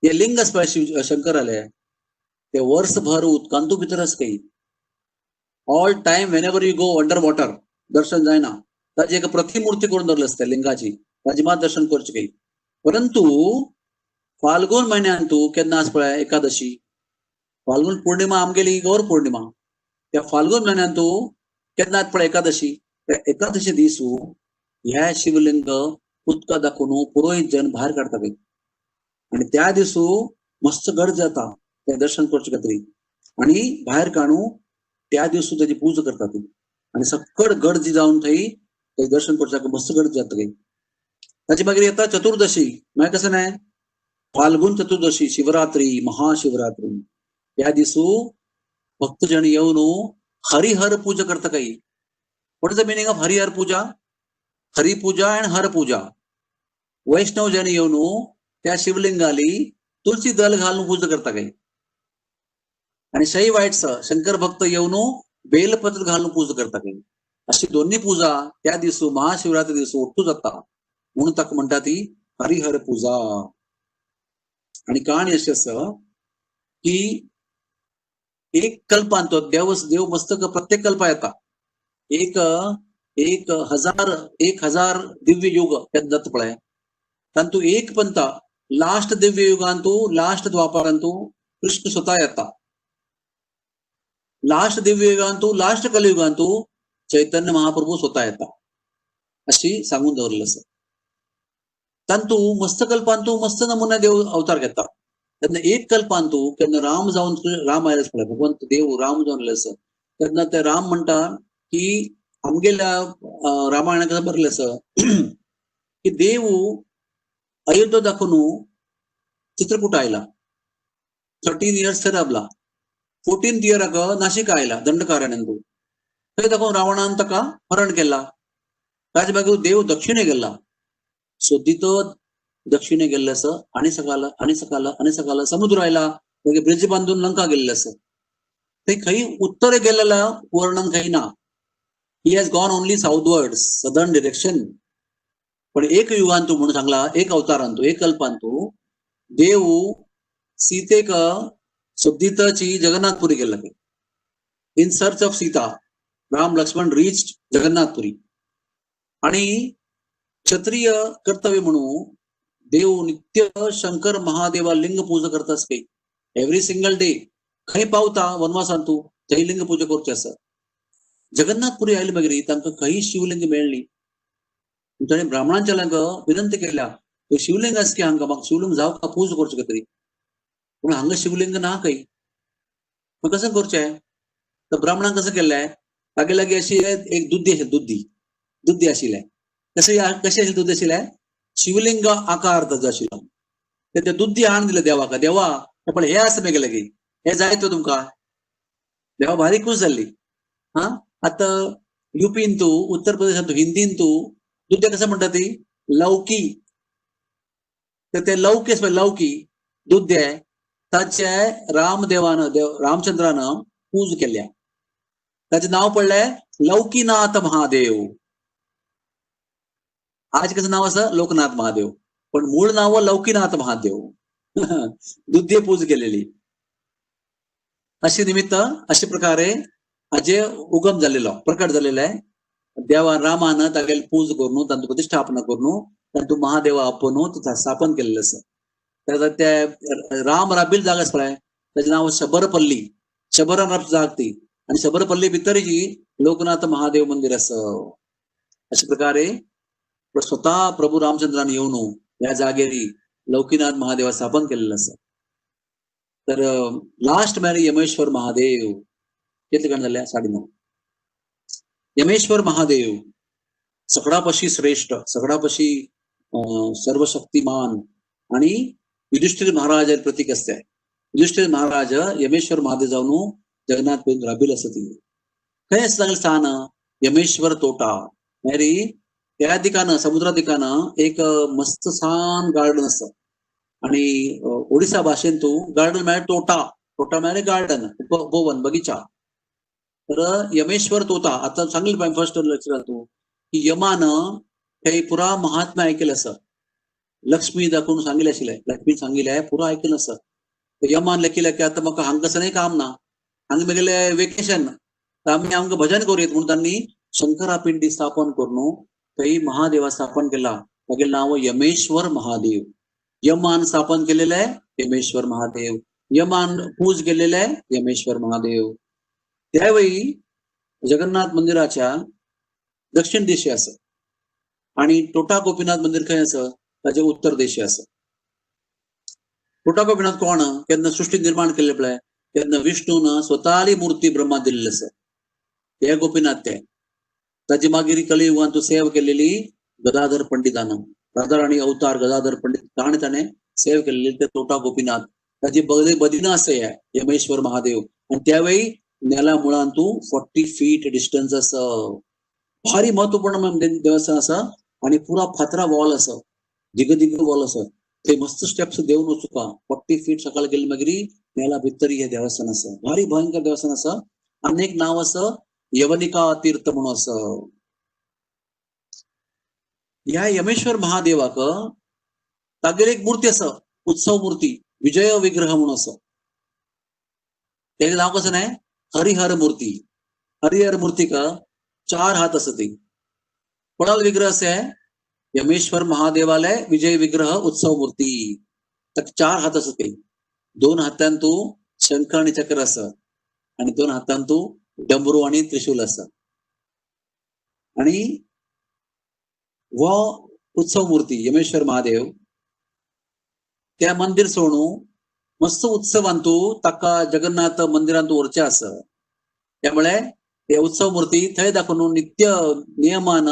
हे लिंग आसता शिव शंकराले ते वर्सभर उदकांतू भितर आसता. All time whenever you go under water दर्शन जायना. ताजी एक प्रतिमूर्ती करून दवरली आसता लिंगाची, ताजी मात दर्शन करचे काही. परंतु फाल्गुन म्हयन्यान तूं केन्ना आसा पळय एकादशी, फाल्गुन पौर्णिमा आमगेली गौर पौर्णिमा, त्या फाल्गुन म्हयन्यान तूं केन्ना पळय एकादशी, त्या एकादशी दिसू ह्या शिवलिंग उदका दाखोवन पुरोहित जन भायर काडटा पळय आणि त्या दिसू मस्त गर्द जाता ते दर्शन करचे खातीर आणि भायर काडून त्या दिवसू त्याची पूजा करतात आणि सकळ गर्दी जावन थंय ते दर्शन करच्याक मस्त गर्दी जाता थंय. ताचे मागीर येता चतुर्दशी, मागीर कसं नाही फाल्गुन चतुर्दशी शिवरात्री महाशिवरात्री. ह्या दिसू भक्तजन येवन हरिहर पूजा करता काही. What is the meaning of Harihar puja? Hari puja and Har puja. वैष्णव जन येवन त्या शिवलिंगाली तुलसी दल घालून पूजा करता काही. आणि शैवाइट्स शंकर भक्त येवन बेलपत्र घालून पूजा करता काही. अशी दोन्ही पूजा त्या दिवसू महाशिवरात्री दिवसू ಒಟ್ಟು जाता म्हणून ताका म्हणटा ती हरिहर पूजा. आणि कहाणी अशी आसा की एक कल्पान तो देव देव मस्तक प्रत्येक कल्पा येता एक एक हजार 1000 दिव्य युग केन्ना जाता पळय, तातूंत एक पंता लास्ट दिव्य युगांतू लास्ट द्वापारांतू कृष्ण स्वता येता. लास्ट दिव्य युगांतू लास्ट कलियुगांतू चैतन्य महाप्रभू स्वता येता अशी सांगून दवरलें आसा. तांतू मस्त कल्पांतू मस्त नमुना देव अवतार घेता. तेन्ना एक कल्पांतू केन्ना राम जावन राम आयले पळय भगवंत देव राम जावन आयले आसा तेन्ना ते राम म्हणटा की आमगेल्या रामायणाक कसं बरयलें आसा की देव अयोध्या दाखोवन चित्रकूट आयला, 13 इयर्स थंय राबला, 14th इयराक नाशिक आयला दंडकारण्यांतू, थंय दाखोवन रावणान ताका हरण केला. ताजे मागीर देव दक्षिणे गेला, सोदीत दक्षिणे गेल्ले आसा आनी सकाल आनी सकाल आनी सकाल समुद्र आयला, मागीर ब्रिज बांदून लंका गेल्ले आसा. थंय खंय उत्तरे गेल्लेला वर्णन खंय ना. He has gone only southwards, southern direction. पण एक युगांतू म्हणून सांगला, एक अवतारांतू एक कल्पांतू देव सीतेक सोदीतची Jagannathpuri गेल्ला. In search of Sita Ram Lakshman reached Jagannathpuri. आणि क्षत्रिय कर्तव्य म्हणून देव नित्य शंकर महादेवा लिंग पूजा करता आसता एव्हरी सिंगल डे. खंय पावता वनवासांतू थंय लिंग पूजा करची आसा. जगन्नाथपुरी आयले मागीर तांकां खंय शिवलिंग मेळ्ळी. ताणें ब्राह्मणांच्या लागीं विनंती केल्या, शिवलिंग आसा की हांगा म्हाका शिवलिंग जावं का पूजा करचे खातीर, पूण हांगा शिवलिंग ना खंय, मग कसं करचें? तर ब्राह्मणान कसं केल्लें, तागे लागीं अशी एक दुद्दी आशिल्ली, दुद्दी दुद्दी आशिल्लें. कशें कशें आशिल्लें दुद्दी आशिल्लें शिवलिंग आकार ताजो आशिल्लो. ते दुद्दी हाडून दिलें देवाक, देवा पण हे आसा मेगे लागीं, हे जाय तो तुमकां. देवा भारी खूश जाल्ली. हा, आतां युपीन तूं उत्तर प्रदेशांत तूं हिंदीन तूं दुद्या कसं म्हणटा ती लौकी, तर ते लौकी आसा पळय लौकी दुद्दे ताचे रामदेवान देव रामचंद्रान पूज केल्या. ताचें नांव पडलें लौकीनाथ महादेव. आज कसं नाव आसा लोकनाथ महादेव, पण मूळ नाव लौकीनाथ महादेव. दुद्दे पूज केलेली. अशी निमित्त अशा प्रकारे हाजे उगम जाल्लेलो प्रकट जाल्लेलो आहे. देवा रामान तागेली पूज करून तांतू प्रतिष्ठापना करून तांतू महादेवा आपोवन स्थापन केल्लें आसा. ते राम राबील जागा आसा पळय, ताचें नांव शबरपल्ली, शबरान जाग ती, आनी शबरपल्ली भितर जी लोकनाथ महादेव मंदिर आसा. अशा प्रकारे स्वतः प्रभू रामचंद्रान येवन ह्या जागेरी लौकीनाथ महादेवा स्थापन केलेलं आसा. तर लास्ट म्हळ्यार यमेश्वर महादेव. कितले कण जाले? 9:30. यमेश्वर महादेव सगळ्यापाशी श्रेष्ठ, सगळ्यापाशी सर्वशक्तिमान आणि युधिष्ठिर महाराज प्रतीक असते. युधिष्ठिर महाराज यमेश्वर महादेव जावन जगन्नाथ पुरींत राबिल आसा. ती खंय आसा तागेलें स्थान? यमेश्वर तोटा. म्हळ्यार त्या दिकान समुद्रा दिकान एक मस्त छान गार्डन आसा आणि ओडिसा भाशेन तूं गार्डन म्हळ्यार तोटा, तोटा म्हळ्यार गार्डन, उपवन, बगीचा. तर यमेश्वर तोता आता सांगले पळय फर्स्ट लेक्चरान तूं की यमान हे पुरा महात्म्य ऐकलें आसा, लक्ष्मी दाखोवन सांगिल्लें आशिल्लें, लक्ष्मी सांगिल्लें पुरा ऐकलें आसा. यमान लेखिल्लें की आतां म्हाका हांगासरय काम ना, हांगा मेगेलें वेकेशन, आमी आमकां भजन करूं येत म्हणून तांणी शंकरा पिंडी स्थापन करून थंय महादेवा स्थापन केला. तागेलें नांव यमेश्वर महादेव. यमान स्थापन केलेले यमेश्वर महादेव, यमान पूज केलेले यमेश्वर महादेव. त्यावेळी जगन्नाथ मंदिराच्या दक्षिण दिशे आसा आणि टोटा गोपीनाथ मंदिर खंय आसा? ताचे उत्तर दिशे आसा. टोटा गोपीनाथ कोण? केन्ना सृष्टी निर्माण केल्ले पळय तेन्ना विष्णून स्वताली मूर्ती ब्रह्मा दिल्ली आसा, हे गोपीनाथ ते. ताची मागीर कलियुगान तूं सेवा केलेली गदाधर पंडितान, राधा अवतार गदाधर पंडित ताणें ताणें सेवा केलेली ते टोटा गोपीनाथ. ताची बदिना आसा हे यमेश्वर महादेव. आनी त्यावेळी नेला मुळान तूं 40 फीट डिस्टन्स आसा. भारी महत्वपूर्ण देवस्थान आसा आणि पुरा फातरा वॉल आसा, दिग दिग वॉल आसा. थंय मस्त स्टेप्स देवन वचुका 40 फीट सकाळ गेले मागीर नेला भितर हे देवस्थान आसा. भारी भयंकर देवस्थान आसा. आनी एक नांव आसा यवनिका तीर्थ म्हणून आसा. ह्या यमेश्वर महादेवाक तागेली एक मूर्ती आसा, उत्सव मूर्ती, विजय विग्रह म्हणून आसा. तेजें नांव कसं न्हय? हरिहर मूर्ती. हरिहर मूर्तीक 4 हात आसा. ती कोणाल विग्रह असे? यमेश्वर महादेवाले विजय विग्रह उत्सव मूर्ती. ताका 4 हात आसा. ते 2 हातान तूं शंख आनी चक्र आसा आणि 2 हातान तूं डमरू आनी त्रिशूल आसा. आणि हो उत्सव मूर्ती यमेश्वर महादेव त्या मंदिर सोडून मस्त उत्सवांतू ताका जगन्नाथ मंदिरांत व्हरचें आसा. त्यामुळे हे उत्सव मूर्ती थंय दाखोवन नित्य नियमान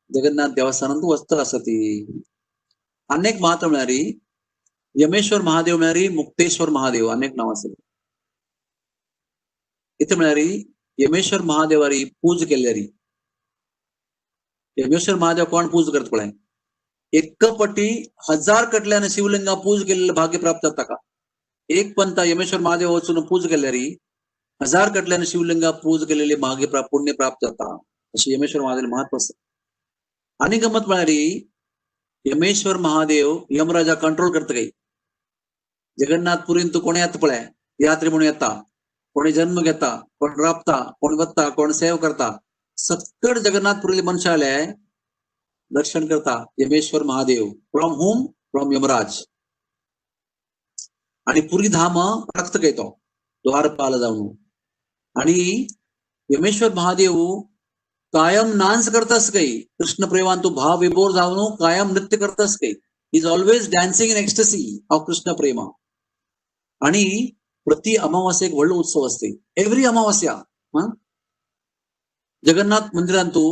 जगन्नाथ देवस्थानांत वचत आसा ती. अनेक महत्व म्हळ्यार यमेश्वर महादेव म्हळ्यार मुक्तेश्वर महादेव, अनेक नांव आसा. इथे म्हळ्यार यमेश्वर महादेवारी पूज केल्यारी, यमेश्वर महादेव कोण पूज करत पळय, एकपटी 1000 कटल्यान शिवलिंगा पूज केलेले भाग्य प्राप्त जाता का. एक पंता यमेश्वर महादेव वचून पूज केल्यारी 1000 कटल्यान शिवलिंगा पूज केलेले भाग्य प्राप्त, पुण्य प्राप्त जाता. अशें यमेश्वर महादेव महत्व आसा. आनी गमत म्हळ्यार यमेश्वर महादेव यमराजा कंट्रोल करता काही. जगन्नाथ पुरीन तूं कोण येता पळय, यात्री म्हणून येता, कोणी जन्म घेता, कोण राबता, कोण वता, कोण सेव करता, सक्कड जगन्नाथ पुरीले मनशाले दर्शन करता Yameshwar Mahadev. From whom? From Yamraj. आणि पुरी धाम रक्त घेतो द्वारपाल जाऊन. आणि यमेश्वर महादेव कायम नाच करतास काही, कृष्ण प्रेमान तो भाव विभोर जाऊन कायम नृत्य करतास काही. Is always dancing in ecstasy of Krishna Prema. आणि प्रति अमावास्या एक व्हडलो उत्सव असते, एव्हरी अमावास्या. जगन्नाथ मंदिरांतू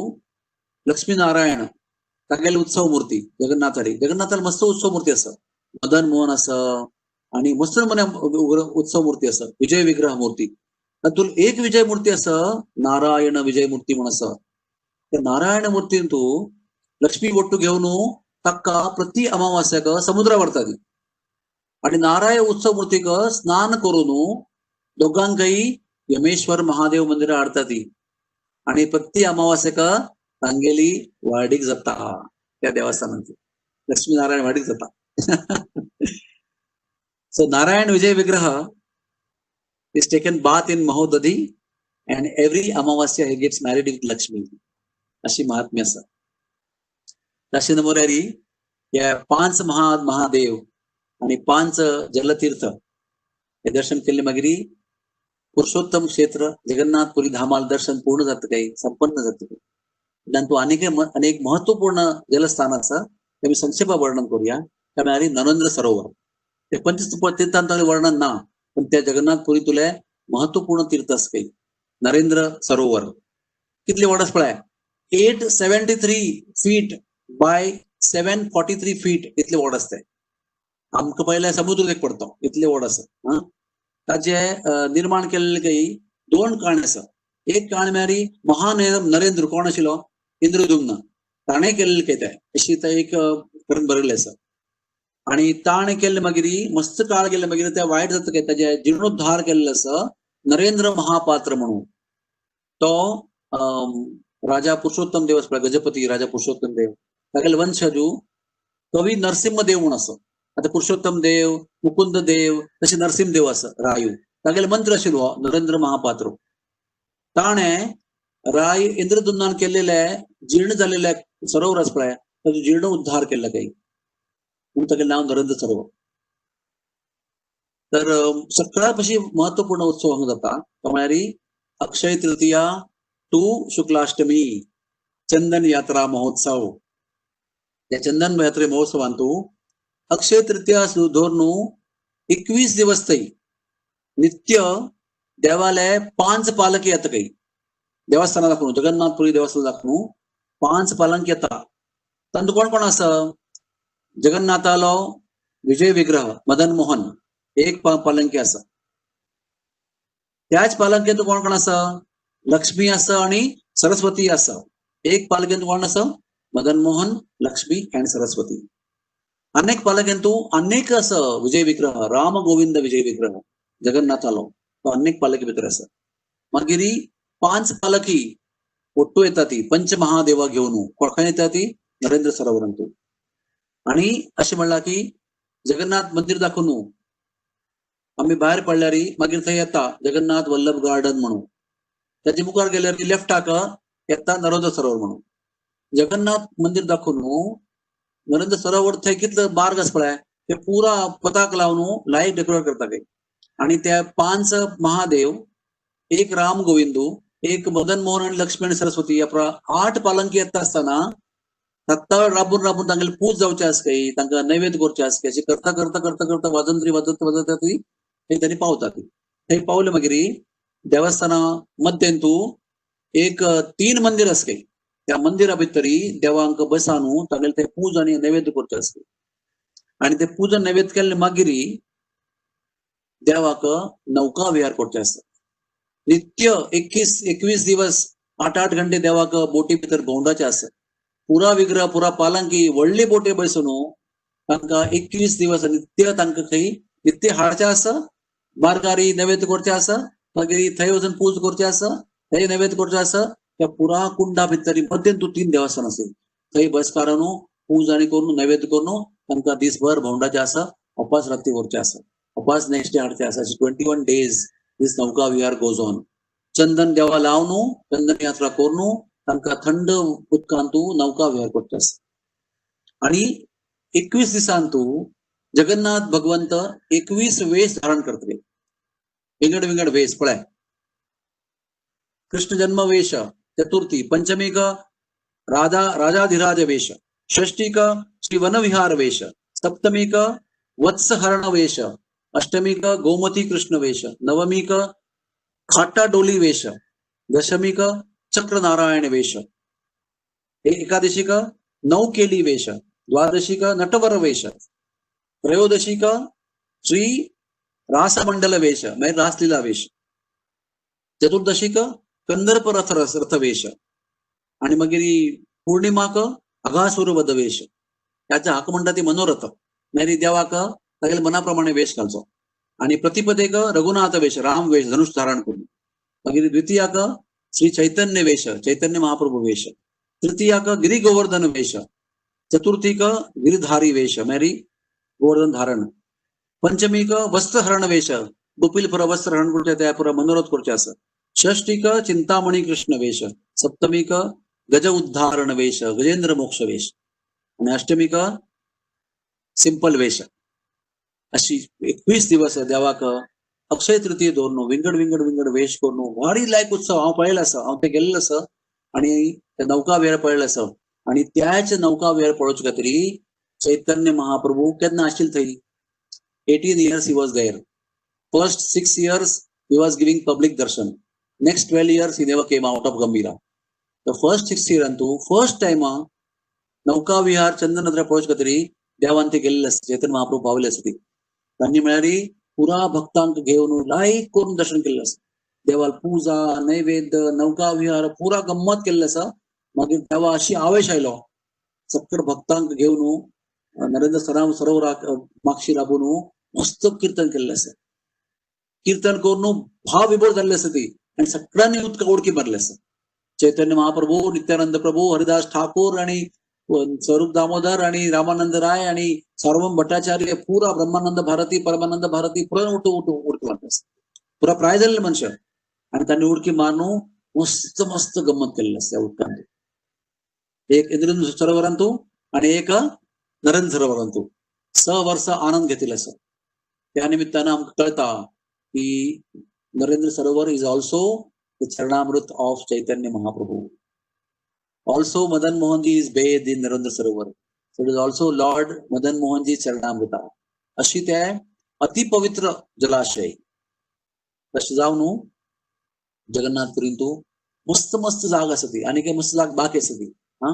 लक्ष्मीनारायण तागेले उत्सव मूर्ती जगन्नाथारी, जगन्नाथाला मस्त उत्सव मूर्ती आसा, मदन मोहन आसा आणि मस्त मने उत्सव मूर्ती आसा, विजय विग्रह मूर्ती. तातूंत एक विजय मूर्ती आसा नारायण विजय मूर्ती म्हणून आसा. त्या नारायण मूर्तीन तूं लक्ष्मी ಒಟ್ಟು घेवन ताका प्रति अमावास्याक समुद्रा व्हरता ती. आणि नारायण उत्सव मूर्तीक स्नान करून दोगांकय यमेश्वर महादेव मंदिरा हाडटा ती. आणि प्रति अमावास्येक तांगेली वाडीक जाता त्या देवस्थानांत, लक्ष्मीनारायण वाडीक जाता. So Narayan Vijay Vigraha is taken bath in Mahodadhi and every Amavasya he gets married with Lakshmi. अशी महात्म्य आसा. तशें म्हळ्यार हे 5 महादेव आनी 5 जलतीर्थ हे दर्शन केल्ले मागीर पुरुषोत्तम क्षेत्र जगन्नाथपुरी धामाल दर्शन पूर्ण जाता काही, संपन्न जाता काही. तातूंत आनीक अनेक महत्वपूर्ण जलस्थान आसा ते आमी संक्षेपान वर्णन करूया. ते म्हळ्यार नरेंद्र सरोवर. ते पंचतीर्थांत वर्णन ना, पण त्या जगन्नाथपुरींतले महत्वपूर्ण तीर्थ आसा काही नरेंद्र सरोवर. कितले व्हड आसा पळय, 873 फीट बाय 743 फीट इतले व्हड आसा ते. आमकां पळयल्यार समुद्र एक पडतो इतले व्हड आसा. ताचे निर्माण केल्ले काही 2 काण आसा. एक काण म्हळ्यार महान नरेंद्र कोण आशिल्लो, इंद्रदुम्न, ताणें केल्लें काय तें अशी ते एक करून बरयल्लें आसा. आनी ताणें केल्लें मागीर मस्त काळ गेले मागीर ते वायट जाता काय ताजे जिर्णोद्धार केल्लो आसा नरेंद्र महापात्र म्हणून. तो राजा पुरुषोत्तम देव आसा, गजपती राजा पुरुषोत्तम देव, तागेले वंशजू कवी नरसिंह देव म्हणून आसा. आतां पुरुषोत्तम देव, मुकुंद देव, तशें नरसिंह देव आसा रायू, तागेले मंत्र आशिल्लो हो नरेंद्र महापात्र. ताणें राय इंद्रदुम्नान केल्लेले जीर्ण जाल्लेले सरोवर आसा पळय ताजो जीर्ण उद्धार केल्लो काही, म्हणून तागेलें नांव नरेंद्र सरोवर. तर सगळ्यात पशी महत्वपूर्ण उत्सव हांगा जाता तो म्हळ्यार अक्षय तृतीया टू शुक्लाष्टमी चंदन यात्रा महोत्सव. त्या चंदन यात्रे महोत्सवांतू अक्षय तृतीया धरून 21 दिवस थंय नित्य देवालय 5 पालकी येता काही देवस्थाना दाखोवन, जगन्नाथपुरी देवस्थान दाखोवन 5 पालंकी येता. तातूंत कोण कोण आसा, जगन्नाथालो विजय विग्रह मदन मोहन एक पालंकी आसा. त्याच पालंकेंत कोण कोण आसा, लक्ष्मी आसा आनी सरस्वती आसा. एक पालकेंत कोण आसा, मदन मोहन, लक्ष्मी आनी सरस्वती. अनेक पालकेंतू अनेक आसा विजय विग्रह, राम गोविंद विजय विग्रह जगन्नाथालो तो अनेक पालकी भितर आसा. मागीर 5 पालकी ಒಟ್ಟು येता ती पंचमहादेवा घेवन खंय येता ती नरेंद्र सरोवरांतू. आणि अशें म्हणलां की जगन्नाथ मंदिर दाखोवन आमी भायर पडल्यार मागीर थंय येता जगन्नाथ वल्लभ गार्डन म्हणून, ताजे मुखार गेल्यार लेफ्टाक येता नरेंद्र सरोवर म्हणून. जगन्नाथ मंदिर दाखोवन नरेंद्र सरोवर थंय कितलो मार्ग आसा पळय ते पुरा पताक लावन लायट डेकोरेट करता काही. आणि त्या 5 महादेव, एक राम गोविंदू, एक मदन मोहन आणि लक्ष्मी आणि सरस्वती या 8 पालंकी येता आसतना सत्ताळ राबून राबून तांगेले पूज जावचे आसा काही, तांकां नैवेद्य करचे आसा काही, अशें करता करता करता करता वाजंत्री वाजत वाजत ती थंय तांणी पावता. ती थंय पावले मागीर देवस्थाना मध्यंतू एक 3 मंदिर आसा काही, त्या मंदिरा भितरी देवांक बसानू तांगेले ते पूज आनी नैवेद्य करचे आसा. आनी ते पूजा नैवेद्य केल्ले मागीर देवाक नौका विहार करचे आसता. नित्य 21 दिवस 8-8 घंटे देवाक बोटी भितर भोंवडाचे आसा. पुरा विग्रह पुरा पालंकी व्हडली बोटे बसून तांकां 21 दिवस नित्य तांकां खंय नित्य हाडचे आसा, मार्गारी नैवेद्य करचे आसा, मागीर थंय वचून पूज करचे आसा, थंय नैवेद्य करचे आसा. त्या पुरा कुंडा भितर मध्यंतू तूं 3 देवस्थान आसा, थंय बसकारानू पूज आनी करून नैवेद्य करून तांकां दिसभर भोंवडाचे आसा, उपास राती व्हरचे आसा, उपास नेक्स्ट डे हाडचे आसा. 21 डेज दीस नौका विहार गोज ऑन. चंदन देवा लावन चंदन यात्रा करून तांकां थंड उदकांतू नौका विहार करचे आसा. आणि 21 दिसांतू जगन्नाथ भगवंत 21 वेश धारण करतले, विंगड विंगड वेश पळय. कृष्ण जन्म वेश चतुर्थी, पंचमी का राधा राजाधिराज वेश, षष्ठी का श्री वनविहार वेश, सप्तमी का वत्सहरण वेश, अष्टमी का गोमती कृष्ण वेश, नवमी का खाटा डोली वेश, दशमी का चक्र नारायण वेश, एकादशी का नौकेली वेश, द्वादशी का नटवर वेश, त्रयोदशी का श्री रासमंडल वेश मैं रासलीला वेश, चतुर्दशी का कंदर्प रथ रथ वेश, आणि मागीर पौर्णिमा का अघासुर वध वेश. त्याचा हाका म्हणटा ती मनोरथ, मागीर देवाक तागेले मना प्रमाणे वेश घालचो. आणि प्रतिपदेक रघुनाथ वेश, राम वेश, धनुष धारण करून. मागीर द्वितीयाक श्री चैतन्य वेश, चैतन्य महाप्रभू वेश, तृतीयाक गिरी गोवर्धन वेश, चतुर्थीक गिरिधारी वेश मागीर गोवर्धन धारण, पंचमीक वस्त्रहरण वेश, गोपील पुरा वस्त्रहरण करचे त्या पुरा मनोरथ करचे आसा, षष्ठीक चिंतामणी कृष्ण वेश, सप्तमीक गज उद्धारण वेश, गजेंद्र मोक्ष वेश. आणि अष्टमीक सिंपल वेश. अशी 21 दिवस देवाक अक्षय तृतीय दवरून विंगड विंगड विंगड वेश करून भारी लायक उत्सव हांव पळयलो आसा, हांव ते गेल्लो आसा आणि ते नौका विहार पळयलो आसा. आणि त्याच नौका विहार पळोवचे खातीर चैतन्य महाप्रभू केन्ना आशिल्ले थंय, 18 years he was there. First 6 years he was giving public darshan. Next 12 years he never came out of Gambhira. The first 6 year Antu first time नौका विहार चंदनद्रा पळोवचे खातीर देवान ते गेल्ले आसा, चैतन्य महाप्रभू पावले आसा. तांणी म्हळ्यार पुरा भक्तांक घेवन लायक करून दर्शन केल्लें आसा. देवाल पूजा नैवेद्य नौका विहार पुरा गम्मत केल्लें आसा. मागीर देवा अशी आवेश आयलो, सगळे भक्तांक घेवन नरेंद्र सरोवराक मागशी राबून मस्त कीर्तन केल्लें आसा. कीर्तन करून भाव विभोर जाल्ले आसा ती आनी सगळ्यांनी उदका उडकी मारले आसा. चैतन्य महाप्रभू, नित्यानंद प्रभू, हरिदास ठाकूर आणि स्वरूप दामोदर आणि रामानंद राय आणि सार्वभौम भट्टाचार्य, पुरा ब्रह्मानंद भारती, परमानंद भारती पुरा उठ उठ उडकी मारले आसा. पुरा प्राय जाल्ले मनशां आनी तांणी उडकी मारून मस्त मस्त गम्मत केल्ले आसा त्या उदकांत. एक इंद्र सरोवरांतू आणि एक नरेंद्र सरोवरांतू 6 वर्ष आनंद घेतलेलो आसा. त्या निमित्तानं आमकां कळता की Narendra Sarovar is also the Charanamrita of Chaitanya Mahaprabhu. Also Madan Mohanji is bathed in Narendra Sarovar. So it is also Lord Madan Mohanji Charanamrita. अशी ते अतिपवित्र जलाशय. तशें जावन न्हू जगन्नाथपुरींतू तूं मस्त मस्त जागा आसा ती आनी काय मस्त जाग बाकी आसा ती. हा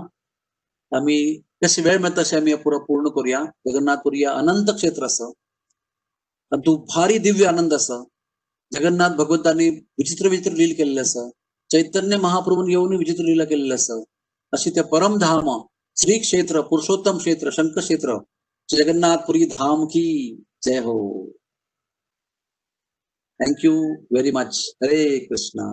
आमी कशी वेळ मेळटा तशें आमी पुरो पूर्ण करुया. जगन्नाथपुरी अनंत क्षेत्र आसा आनी तूं भारी दिव्य आनंद आसा. जगन्नाथ भगवंतांनी विचित्र विचित्र लीला केल्ले आसा. चैतन्य महाप्रभून येवन विचित्र लीला केल्ले आसा. अशी ते परमधाम श्री क्षेत्र पुरुषोत्तम क्षेत्र शंख क्षेत्र जगन्नाथपुरी धाम की जय हो. Thank you very much. Hare Krishna.